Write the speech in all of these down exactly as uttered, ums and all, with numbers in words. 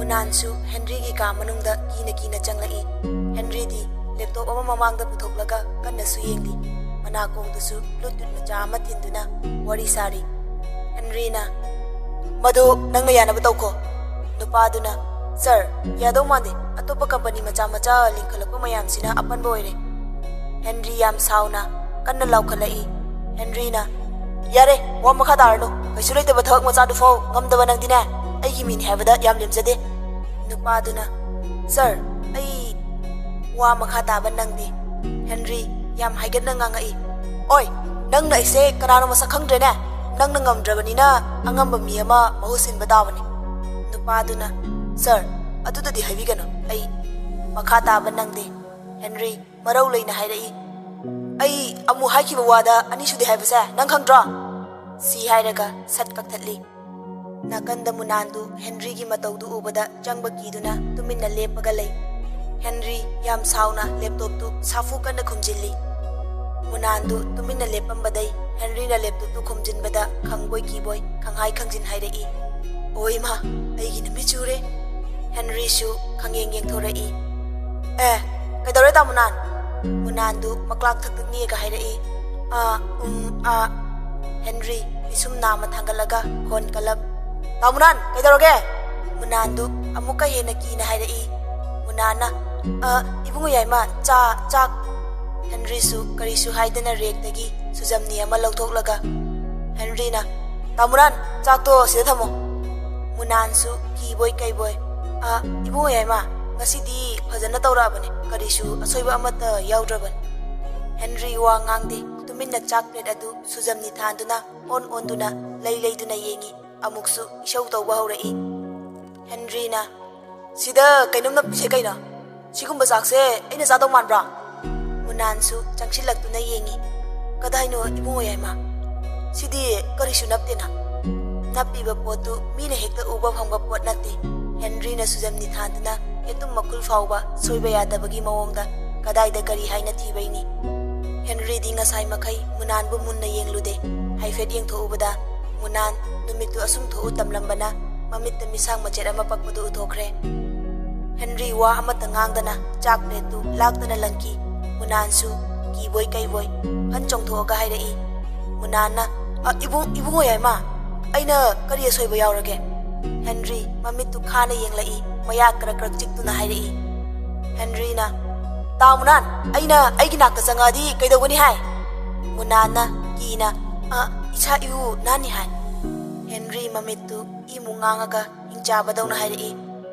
ꯃꯨꯅꯥꯟꯁꯨ ꯍꯦꯟꯔꯤꯒꯤ ꯀꯥ ꯃꯅꯨꯡꯗ ꯀꯤꯅ ꯀꯤꯅ ꯆꯪꯂꯛꯏ꯫ ꯍꯦꯟꯔꯤꯗꯤ ꯂꯦꯞꯇꯣꯞ ꯑꯃ ꯃꯃꯥꯡꯗ ꯄꯨꯊꯣꯛꯂꯒ ꯀꯟꯅꯁꯨ ꯌꯦꯡꯂꯤ꯫ ꯃꯅꯥꯀꯣꯡꯗꯁꯨ ꯕ꯭ꯂꯨꯇꯨꯠ ꯃꯆꯥ ꯑꯃ ꯊꯤꯟꯗꯨꯅ ꯋꯥꯔꯤ ꯁꯥꯔꯤ꯫ ꯍꯦꯟꯔꯤꯅ, "ꯃꯗꯨ ꯅꯪꯅ ꯌꯥꯅꯕ ꯇꯧꯈꯣ꯫" ꯅꯨꯄꯥꯗꯨꯅ, "ꯁꯥꯔ, ꯌꯥꯗꯧ ꯃꯥꯟꯗꯦ꯫ ꯑꯇꯣꯞꯄ ꯀꯝꯄꯅꯤ ꯃꯆꯥ ꯃꯆꯥ ꯂꯤꯡꯈꯠꯂꯛꯄ ꯃꯌꯥꯝꯁꯤꯅ ꯑꯄꯟꯕ ꯑꯣꯏꯔꯦ꯫" ꯍꯦꯟꯔꯤ ꯌꯥꯝ ꯁꯥꯎꯅ ꯀꯟꯅ ꯂꯥꯎꯈꯠꯂꯛꯏ꯫ ꯍꯦꯟꯔꯤꯅ, "ꯌꯥꯔꯦ, ꯋꯥ ꯃꯈꯥ ꯇꯥꯔꯅꯨ꯫ ꯀꯩꯁꯨ ꯂꯩꯇꯕ ꯊꯕꯛ ꯃꯆꯥꯗꯨ ꯐꯥꯎ ꯉꯝꯗꯕ ꯅꯪꯗꯤꯅꯦ, ꯑꯩꯒꯤ ꯃꯤꯅꯤ ꯍꯥꯏꯕꯗ ꯌꯥꯝ ꯂꯦꯝꯖꯗꯦ꯫" ꯅꯨꯄꯥꯗꯨꯅ, "ꯁꯥꯔ, ꯑꯩ ꯋꯥ ꯃꯈꯥ ꯇꯥꯕ ꯅꯪꯗꯦ꯫" ꯍꯦꯟꯔꯤ ꯌꯥꯝ ꯍꯥꯏꯒꯠꯅ ꯉꯥꯡꯉꯛꯏ꯫ "ꯑꯣꯏ, ꯅꯪꯅ ꯑꯩꯁꯦ ꯀꯅꯥꯅꯣ ꯃꯁꯛ ꯈꯪꯗ꯭ꯔꯦꯅꯦ꯫ ꯅꯪꯅ ꯉꯝꯗ꯭ꯔꯕꯅꯤꯅ ꯑꯉꯝꯕ ꯃꯤ ꯑꯃ ꯃꯍꯨꯠ ꯁꯤꯟꯕ ꯇꯥꯕꯅꯤ꯫" ꯅꯨꯄꯥꯗꯨꯅ, "ꯁꯥꯔ, ꯑꯗꯨꯗꯗꯤ ꯍꯥꯏꯕꯤꯒꯅꯨ꯫ ꯑꯩ ꯃꯈꯥ ꯇꯥꯕ ꯅꯪꯗꯦ꯫" ꯍꯦꯟꯔꯤ ꯃꯔꯧ ꯂꯩꯅ ꯍꯥꯏꯔꯛꯏ꯫ "ꯑꯩ ꯑꯃꯨꯛ ꯍꯥꯏꯈꯤꯕ ꯋꯥꯗ ꯑꯅꯤꯁꯨꯗꯤ ꯍꯥꯏꯕꯁꯦ ꯅꯪ ꯈꯪꯗ꯭ꯔꯣ?" ꯁꯤ ꯍꯥꯏꯔꯒ ꯁꯠ ꯀꯛꯊꯠꯂꯤ꯫ ꯅꯥꯀꯟꯗ ꯃꯨꯅꯥꯟꯗꯨ ꯍꯦꯟꯔꯤꯒꯤ ꯃꯇꯧꯗꯨ ꯎꯕꯗ ꯆꯪꯕ ꯀꯤꯗꯨꯅ ꯇꯨꯃꯤꯟꯅ ꯂꯦꯞꯄꯒ ꯂꯩ꯫ ꯍꯦꯟꯔꯤ ꯌꯥꯝ ꯁꯥꯎꯅ ꯂꯦꯞꯇꯣꯞꯇꯨ ꯁꯥꯐꯨ ꯀꯟꯅ ꯈꯨꯝꯖꯤꯜꯂꯤ꯫ ꯃꯨꯅꯥꯟꯗꯨ ꯇꯨꯃꯤꯟꯅ ꯂꯦꯞꯄꯝꯕꯗꯩ ꯍꯦꯟꯔꯤꯅ ꯂꯦꯞꯇꯣꯞꯇꯨ ꯈꯨꯝꯖꯤꯟꯕꯗ ꯈꯪꯕꯣꯏ ꯀꯤꯕꯣꯏ ꯈꯪꯍꯥꯏ ꯈꯪꯖꯤꯟ ꯍꯥꯏꯔꯛꯏ꯫ "ꯑꯣ ꯏꯃꯥ, ꯑꯩꯒꯤ ꯅꯨꯃꯤꯠ ꯆꯨꯔꯦ꯫" ꯍꯦꯟꯔꯤꯁꯨ ꯈꯪꯌꯦꯡ ꯌꯦꯡꯊꯣꯔꯛꯏ꯫ "ꯑꯦ, ꯀꯩꯗꯧꯔꯦ ꯇꯥꯃꯣ ꯅꯥꯟ?" ꯃꯨꯅꯥꯟꯗꯨ ꯃꯀ꯭ꯂꯥꯛ ꯊꯛ ꯊꯛ ꯅꯤꯛꯑꯒ ꯍꯥꯏꯔꯛꯏ꯫ "ꯑꯥ, ꯎꯝ, ꯑꯥ꯫" ꯍꯦꯟꯔꯤ ꯄꯤꯁꯨꯝ ꯅꯥꯝꯃ ꯊꯥꯡꯒꯠꯂꯒ ꯈꯣꯟ ꯀꯜꯂꯞ, "ꯇꯥꯃꯣ ꯅꯥꯟ, ꯀꯩꯗꯧꯔꯒꯦ?" ꯃꯨꯅꯥꯟꯗꯨ ꯑꯃꯨꯛꯀ ꯍꯦꯟꯅ ꯀꯤꯅ ꯍꯥꯏꯔꯛꯏ꯫ ꯃꯨꯅꯥꯟꯅ, "ꯑ, ꯏꯕꯨꯡꯉꯣ ꯌꯥꯏꯃ, ꯆꯥ, ꯆꯥꯛ꯫" ꯍꯦꯟꯔꯤꯁꯨ ꯀꯔꯤꯁꯨ ꯍꯥꯏꯗꯅ ꯔꯦꯛꯇꯒꯤ ꯁꯨꯖꯝꯅꯤ ꯑꯃ ꯂꯧꯊꯣꯛꯂꯒ ꯍꯦꯟꯔꯤꯅ, "ꯇꯥꯃꯨꯔꯥꯟ, ꯆꯥꯛꯇꯣ ꯁꯤꯗ ꯊꯝꯃꯣ꯫" ꯃꯨꯅꯥꯟꯁꯨ ꯀꯤꯕꯣꯏ ꯀꯩꯕꯣꯏ, "ꯑ, ꯏꯕꯨꯡꯉꯣ ꯌꯥꯏꯃ, ꯉꯁꯤꯗꯤ ꯐꯖꯅ ꯇꯧꯔꯛꯑꯕꯅꯦ, ꯀꯔꯤꯁꯨ ꯑꯁꯣꯏꯕ ꯑꯃꯠꯇ ꯌꯥꯎꯗ꯭ꯔꯕꯅꯤ꯫" ꯍꯦꯟꯔꯤ ꯋꯥ ꯉꯥꯡꯗꯦ, ꯇꯨꯃꯤꯟꯅ ꯆꯥꯛ ꯄ꯭ꯂꯦꯠ ꯑꯗꯨ ꯁꯨꯖꯝꯅꯤ ꯊꯥꯟꯗꯨꯅ ꯑꯣꯟ ꯑꯣꯟꯗꯨꯅ ꯂꯩ ꯂꯩꯗꯨꯅ ꯌꯦꯡꯉꯤ꯫ ꯑꯃꯨꯛꯁꯨ ꯏꯁꯧ ꯇꯧꯕ ꯍꯧꯔꯛꯏ꯫ ꯍꯦꯟꯔꯤꯅ, "ꯁꯤꯗ ꯀꯩꯅꯣꯝ ꯅꯞꯄꯤꯁꯦ ꯀꯩꯅꯣ? ꯁꯤꯒꯨꯝꯕ ꯆꯥꯛꯁꯦ ꯑꯩꯅ ꯆꯥꯗꯧ ꯃꯥꯟꯕ꯭ꯔꯥ?" ꯃꯨꯅꯥꯟꯁꯨ ꯆꯪꯁꯤꯜꯂꯛꯇꯨꯅ ꯌꯦꯡꯉꯤ꯫ "ꯀꯗꯥꯏꯅꯣ ꯏꯕꯨꯡꯉꯣ ꯌꯥꯏꯃ? ꯁꯤꯗꯤ ꯀꯔꯤꯁꯨ ꯅꯞꯇꯦꯅ꯫" ꯅꯞꯄꯤꯕ ꯄꯣꯠꯇꯨ ꯃꯤꯅ ꯍꯦꯛꯇ ꯎꯕ ꯐꯪꯕ ꯄꯣꯠ ꯅꯠꯇꯦ꯫ ꯍꯦꯟꯔꯤꯅ ꯁꯨꯖꯝꯅꯤ ꯊꯥꯟꯗꯨꯅ ꯌꯦꯇꯨꯝ ꯃꯈꯨꯜ ꯐꯥꯎꯕ ꯁꯣꯏꯕ ꯌꯥꯗꯕꯒꯤ ꯃꯑꯣꯡꯗ ꯀꯗꯥꯏꯗ ꯀꯔꯤ ꯍꯥꯏꯅ ꯊꯤꯕꯩꯅꯤ꯫ ꯍꯦꯟꯔꯤꯗꯤ ꯉꯁꯥꯏ ꯃꯈꯩ ꯃꯨꯅꯥꯟꯕꯨ ꯃꯨꯟꯅ ꯌꯦꯡꯂꯨꯗꯦ꯫ ꯍꯥꯏꯐꯦꯠ ꯌꯦꯡꯊꯣꯛꯎꯕꯗ ꯃꯨꯅꯥꯟ ꯅꯨꯃꯤꯠꯇꯨ ꯑꯁꯨꯝ ꯊꯣꯛꯎ ꯇꯝꯂꯝꯕꯅ ꯃꯃꯤꯠꯇ ꯃꯤꯁꯥꯡ ꯃꯆꯦꯠ ꯑꯃ ꯄꯛꯄꯗꯨ ꯎꯊꯣꯛꯈ꯭ꯔꯦ꯫ ꯍꯦꯟꯔꯤ ꯋꯥ ꯑꯃꯠꯇ ꯉꯥꯡꯗꯅ ꯆꯥꯛ ꯄ꯭ꯂꯦꯠꯇꯨ ꯂꯥꯛꯇꯅ ꯂꯪꯈꯤ꯫ ꯃꯨꯅꯥꯟꯁꯨ ꯀꯤꯕꯣꯏ ꯀꯩꯕꯣꯏ ꯐꯟ ꯆꯣꯡꯊꯣꯛꯑꯒ ꯍꯥꯏꯔꯛꯏ꯫ ꯃꯨꯅꯥꯟꯅ, "ꯑ, ꯏꯕꯨꯡ-, ꯏꯕꯨꯡꯉꯣ ꯌꯥꯏꯃ, ꯑꯩꯅ ꯀꯔꯤ ꯑꯁꯣꯏꯕ ꯌꯥꯎꯔꯒꯦ?" ꯍꯦꯟꯔꯤ ꯃꯃꯤꯠꯇꯨ ꯈꯥꯅ ꯌꯦꯡꯂꯛꯏ, ꯃꯌꯥ ꯀ꯭ꯔꯛ ꯀ꯭ꯔꯛ ꯆꯤꯛꯇꯨꯅ ꯍꯥꯏꯔꯛꯏ꯫ ꯍꯦꯟꯔꯤꯅ, "ꯇꯥ ꯃꯨꯅꯥꯟ, ꯑꯩꯅ ꯑꯩꯒꯤ ꯅꯥꯛꯇ ꯆꯪꯉꯛꯑꯗꯤ ꯀꯩꯗꯧꯒꯅꯤ ꯍꯥꯏ?" ꯃꯨꯅꯥꯟꯅ ꯀꯤꯅ, "ꯑ, ꯏꯁꯥ ꯏꯎ ꯅꯥꯟꯅꯤ ꯍꯥꯏ꯫" ꯍꯦꯟꯔꯤ ꯃꯃꯤꯠꯇꯨ ꯏꯃꯨ ꯉꯥꯡꯉꯒ ꯍꯤꯡꯆꯥꯕꯗꯧꯅ ꯍꯥꯏꯔꯛꯏ꯫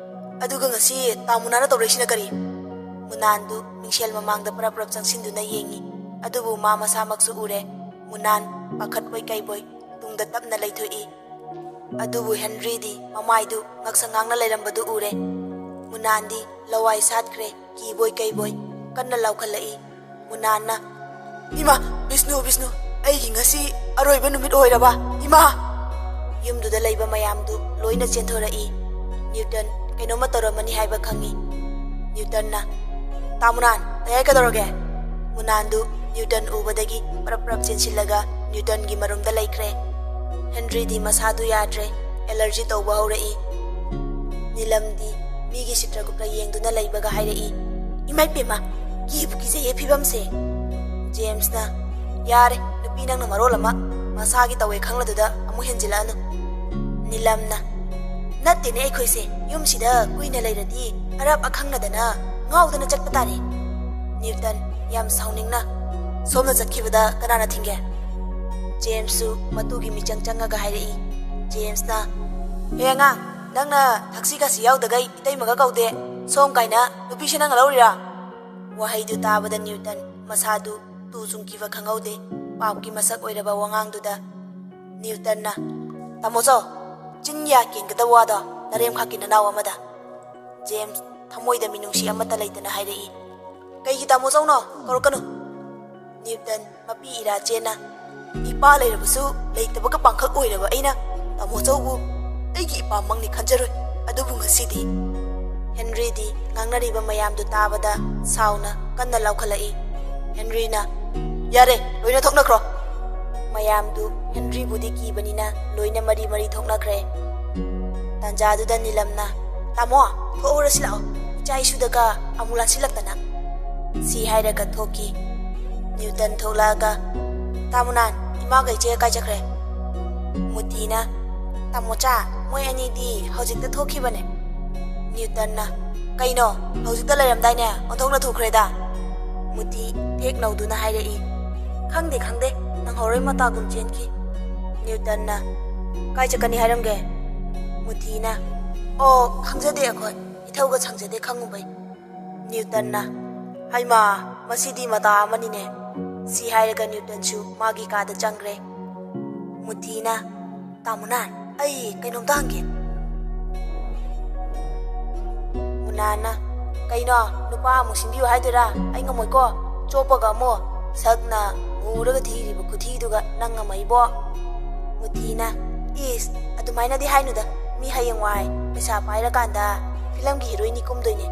"ꯑꯗꯨꯒ ꯉꯁꯤ ꯇꯥ ꯃꯨꯅꯥꯟꯅ ꯇꯧꯔꯛꯏꯁꯤꯅ ꯀꯔꯤ?" ꯃꯨꯅꯥꯟꯗꯨ ꯃꯤꯡꯁꯦꯜ ꯃꯃꯥꯡꯗ ꯄ꯭ꯔꯞ ꯄ꯭ꯔꯞ ꯆꯪꯁꯤꯟꯗꯨꯅ ꯌꯦꯡꯉꯤ꯫ ꯑꯗꯨꯕꯨ ꯃꯥ ꯃꯁꯥꯃꯛꯁꯨ ꯎꯔꯦ꯫ ꯃꯨꯅꯥꯟ ꯄꯥꯈꯠꯄꯣꯏ ꯀꯩꯕꯣꯏ ꯇꯨꯡꯗ ꯇꯞꯅ ꯂꯩꯊꯣꯛꯏ꯫ ꯑꯗꯨꯕꯨ ꯍꯦꯟꯔꯤꯗꯤ ꯃꯃꯥꯏꯗꯨ ꯉꯛꯁꯪ ꯉꯥꯡꯅ ꯂꯩꯔꯝꯕꯗꯨ ꯎꯔꯦ꯫ ꯃꯨꯅꯥꯟꯗꯤ ꯂꯋꯥꯏ ꯁꯥꯠꯈ꯭ꯔꯦ, ꯀꯤꯕꯣꯏ ꯀꯩꯕꯣꯏ ꯀꯟꯅ ꯂꯥꯎꯈꯠꯂꯛꯏ꯫ ꯃꯨꯅꯥꯟꯅ, "ꯏꯃꯥ, ꯕꯤꯁꯅꯨ, ꯕꯤꯁꯅꯨ, ꯑꯩꯒꯤ ꯉꯁꯤ ꯑꯔꯣꯏꯕ ꯅꯨꯃꯤꯠ ꯑꯣꯏꯔꯕ, ꯏꯃꯥ!" ꯌꯨꯝꯗꯨꯗ ꯂꯩꯕ ꯃꯌꯥꯝꯗꯨ ꯂꯣꯏꯅ ꯆꯦꯟꯊꯣꯔꯛꯏ꯫ ꯅ꯭ꯌꯨꯇꯟ ꯀꯩꯅꯣꯝꯃ ꯇꯧꯔꯝꯃꯅꯤ ꯍꯥꯏꯕ ꯈꯪꯏ꯫ ꯅ꯭ꯌꯨꯇꯟꯅ, "ꯇꯥ ꯃꯨꯅꯥꯟ, ꯇꯌꯥꯏ ꯀꯩꯗꯧꯔꯒꯦ?" ꯃꯨꯅꯥꯟꯗꯨ ꯅ꯭ꯌꯨꯇꯟ ꯎꯕꯗꯒꯤ ꯄ꯭ꯔꯞ ꯄ꯭ꯔꯞ ꯆꯦꯟꯁꯤꯜꯂꯒ ꯅ꯭ꯌꯨꯇꯟꯒꯤ ꯃꯔꯨꯝꯗ ꯂꯩꯈ꯭ꯔꯦ꯫ ꯍꯦꯟꯔꯤꯗꯤ ꯃꯁꯥꯗꯨ ꯌꯥꯗ꯭ꯔꯦ, ꯑꯦꯂꯔꯖꯤ ꯇꯧꯕ ꯍꯧꯔꯛꯏ꯫ ꯅꯤꯂꯝꯗꯤ ꯃꯤꯒꯤ ꯆꯤꯇ꯭ꯔꯒꯨꯞꯇ ꯌꯦꯡꯗꯨꯅ ꯂꯩꯕꯒ ꯍꯥꯏꯔꯛꯏ, "ꯏꯃꯥꯏ ꯄꯦꯝꯃ, ꯀꯤꯕꯨ ꯀꯤꯖꯩꯌꯦ ꯐꯤꯕꯝꯁꯦ꯫" ꯖꯦꯝꯁꯅ, "ꯌꯥꯔꯦ, ꯅꯨꯄꯤ ꯅꯪꯅ ꯃꯔꯣꯜ ꯑꯃ, ꯃꯁꯥꯒꯤ ꯇꯧꯋꯦ ꯈꯪꯂꯗꯨꯗ ꯑꯃꯨꯛ ꯍꯦꯟꯖꯤꯜꯂꯛꯑꯅꯨ꯫" ꯅꯤꯂꯝꯅ, "ꯅꯠꯇꯦꯅꯦ ꯑꯩꯈꯣꯏꯁꯦ, ꯌꯨꯝꯁꯤꯗ ꯀꯨꯏꯅ ꯂꯩꯔꯗꯤ ꯑꯔꯥꯞ ꯑꯈꯪꯅꯗꯅ ꯉꯥꯎꯗꯅ ꯆꯠꯄ ꯇꯥꯔꯦ꯫" ꯅ꯭ꯌꯨꯇꯟ, ꯌꯥꯝ ꯁꯥꯎꯅꯤꯡꯅ, "ꯁꯣꯝꯅ ꯆꯠꯈꯤꯕꯗ ꯀꯅꯥꯅ ꯊꯤꯡꯒꯦ?" ꯖꯦꯝꯁꯁꯨ ꯃꯇꯨꯒꯤ ꯃꯤꯆꯪ ꯆꯪꯉꯒ ꯍꯥꯏꯔꯛꯏ꯫ ꯖꯦꯝꯁꯅ, "ꯍꯦ ꯑꯉꯥꯡ, ꯅꯪꯅ ꯊꯛꯁꯤ ꯈꯥꯁꯤ ꯌꯥꯎꯗꯒꯩ ꯏꯇꯩꯃꯒ ꯀꯧꯗꯦ, ꯁꯣꯝ ꯀꯥꯏꯅ ꯅꯨꯄꯤꯁꯦ ꯅꯪꯅ ꯂꯧꯔꯤꯔꯥ?" ꯋꯥꯍꯩꯗꯨ ꯇꯥꯕꯗ ꯅ꯭ꯌꯨꯇꯟ ꯃꯁꯥꯗꯨ ꯇꯨ ꯆꯨꯡꯈꯤꯕ ꯈꯪꯍꯧꯗꯦ꯫ ꯄꯥꯞꯀꯤ ꯃꯁꯛ ꯑꯣꯏꯔꯕ ꯋꯥꯉꯥꯡꯗꯨꯗ ꯅ꯭ꯌꯨꯇꯟꯅ, "ꯇꯥꯃꯣ ꯆꯧ, ꯆꯤꯟ ꯌꯥ ꯀꯦꯟꯒꯗꯕ ꯋꯥꯗꯣ ꯅꯔꯦꯝꯈꯥꯛꯀꯤ ꯅꯅꯥꯎ ꯑꯃꯗ꯫" ꯖꯦꯝꯁ ꯊꯃꯣꯏꯗ ꯃꯤꯅꯨꯡꯁꯤ ꯑꯃꯠꯇ ꯂꯩꯇꯅ ꯍꯥꯏꯔꯛꯏ, "ꯀꯩꯒꯤ ꯇꯥꯃꯣ ꯆꯧꯅꯣ? ꯀꯧꯔꯛꯀꯅꯨ꯫" ꯅ꯭ꯌꯨꯇꯟ ꯃꯄꯤ ꯏꯔꯥꯆꯦꯅ, "ꯏꯄꯥ ꯂꯩꯔꯕꯁꯨ ꯂꯩꯇꯕꯒ ꯄꯥꯡꯈꯛ ꯑꯣꯏꯔꯕ ꯑꯩꯅ ꯇꯥꯃꯣ ꯆꯧꯕꯨ ꯑꯩꯒꯤ ꯏꯄꯥꯃꯛꯅꯤ ꯈꯟꯖꯔꯨꯏ, ꯑꯗꯨꯕꯨ ꯉꯁꯤꯗꯤ꯫" ꯍꯦꯟꯔꯤꯗꯤ ꯉꯥꯡꯅꯔꯤꯕ ꯃꯌꯥꯝꯗꯨ ꯇꯥꯕꯗ ꯁꯥꯎꯅ ꯀꯟꯅ ꯂꯥꯎꯈꯠꯂꯛꯏ꯫ ꯍꯦꯟꯔꯤꯅ, "ꯌꯥꯔꯦ, ꯂꯣꯏꯅ ꯊꯣꯛꯅꯈ꯭ꯔꯣ!" ꯃꯌꯥꯝꯗꯨ ꯍꯦꯟꯔꯤꯕꯨꯗꯤ ꯀꯤꯕꯅꯤꯅ ꯂꯣꯏꯅ ꯃꯔꯤ ꯃꯔꯤ ꯊꯣꯛꯅꯈ꯭ꯔꯦ꯫ ꯇꯥꯟꯖꯥꯗꯨꯗ ꯅꯤꯂꯝꯅ, "ꯇꯥꯃꯣ, ꯊꯣꯛꯍꯧꯔꯁꯤ ꯂꯥꯛꯑꯣ, ꯏꯆꯥ ꯏꯁꯨꯗꯒ ꯑꯃꯨꯛ ꯂꯥꯟꯁꯤꯜꯂꯛꯇꯅ"꯫ ꯁꯤ ꯍꯥꯏꯔꯒ ꯊꯣꯛꯈꯤ꯫ ꯅ꯭ꯌꯨꯇꯟ ꯊꯣꯛꯂꯛꯑꯒ, "ꯇꯥꯃꯣ ꯅꯥꯟ, ꯏꯃꯥꯒ ꯏꯆꯦꯒ ꯀꯥꯏ ꯆꯠꯈ꯭ꯔꯦ?" ꯃꯨꯊꯤꯅ, "ꯇꯥꯃꯣꯆꯥ, ꯃꯣꯏ ꯑꯅꯤꯗꯤ ꯍꯧꯖꯤꯛꯇ ꯊꯣꯛꯈꯤꯕꯅꯦ"꯫ ꯅ꯭ꯌꯨꯇꯟꯅ, "ꯀꯩꯅꯣ, ꯍꯧꯖꯤꯛꯇ ꯂꯩꯔꯝꯗꯥꯏꯅꯦ, ꯑꯣꯟꯊꯣꯛꯅ ꯊꯨꯈ꯭ꯔꯦꯗ"꯫ ꯃꯨꯊꯤ ꯊꯦꯛ ꯅꯧꯗꯨꯅ ꯍꯥꯏꯔꯛꯏ꯫ "ꯈꯪꯗꯦ, ꯈꯪꯗꯦ, ꯅꯪꯍꯧꯔꯣꯏ ꯃꯇꯥꯒꯨꯝ ꯆꯦꯟꯈꯤ"꯫ ꯅ꯭ꯌꯨꯇꯟꯅ, "ꯀꯥꯏ ꯆꯠꯀꯅꯤ ꯍꯥꯏꯔꯝꯒꯦ?" ꯃꯨꯊꯤꯅ, "ꯑꯣ, ꯈꯪꯖꯗꯦ ꯑꯩꯈꯣꯏ, ꯏꯊꯧꯒ ꯁꯪꯖꯗꯦ ꯈꯪꯉꯨꯕꯩ"꯫ ꯅ꯭ꯌꯨꯇꯟꯅ, "ꯍꯩꯃꯥ, ꯃꯁꯤꯗꯤ ꯃꯇꯥ ꯑꯃꯅꯤꯅꯦ"꯫ ꯁꯤ ꯍꯥꯏꯔꯒ ꯅ꯭ꯌꯨꯇꯟꯁꯨ ꯃꯥꯒꯤ ꯀꯥꯗ ꯆꯪꯈ꯭ꯔꯦ꯫ ꯃꯨꯊꯤꯅ, "ꯇꯥꯃꯣ ꯅꯥꯟ, ꯑꯩ ꯀꯩꯅꯣꯝꯇ ꯍꯪꯒꯦ"꯫ ꯃꯨꯅꯥꯟꯅ, "ꯀꯩꯅꯣ, ꯅꯨꯄꯥ ꯑꯃꯨꯛ ꯁꯤꯟꯕꯤꯌꯨ ꯍꯥꯏꯗꯣꯏꯔꯥ? ꯑꯩ ꯉꯝꯃꯣꯏꯀꯣ, ꯆꯣꯞꯄꯒ ꯑꯃꯨꯛ ꯁꯛꯅ ꯃꯨꯔꯒ ꯊꯤꯔꯤꯕ ꯈꯨꯊꯤꯗꯨꯒ ꯅꯪ ꯉꯝꯃꯛꯏꯕꯣ"꯫ ꯃꯨꯊꯤꯅ, "ꯏꯁ, ꯑꯗꯨꯃꯥꯏꯅꯗꯤ ꯍꯥꯏꯅꯨꯗ, ꯃꯤ ꯍꯌꯦꯡꯋꯥꯏ ꯄꯩꯁꯥ ꯄꯥꯏꯔꯀꯥꯟꯗ ꯐꯤꯂꯝꯒꯤ ꯍꯤꯔꯣꯏꯅꯤ ꯀꯨꯝꯗꯣꯏꯅꯦ"꯫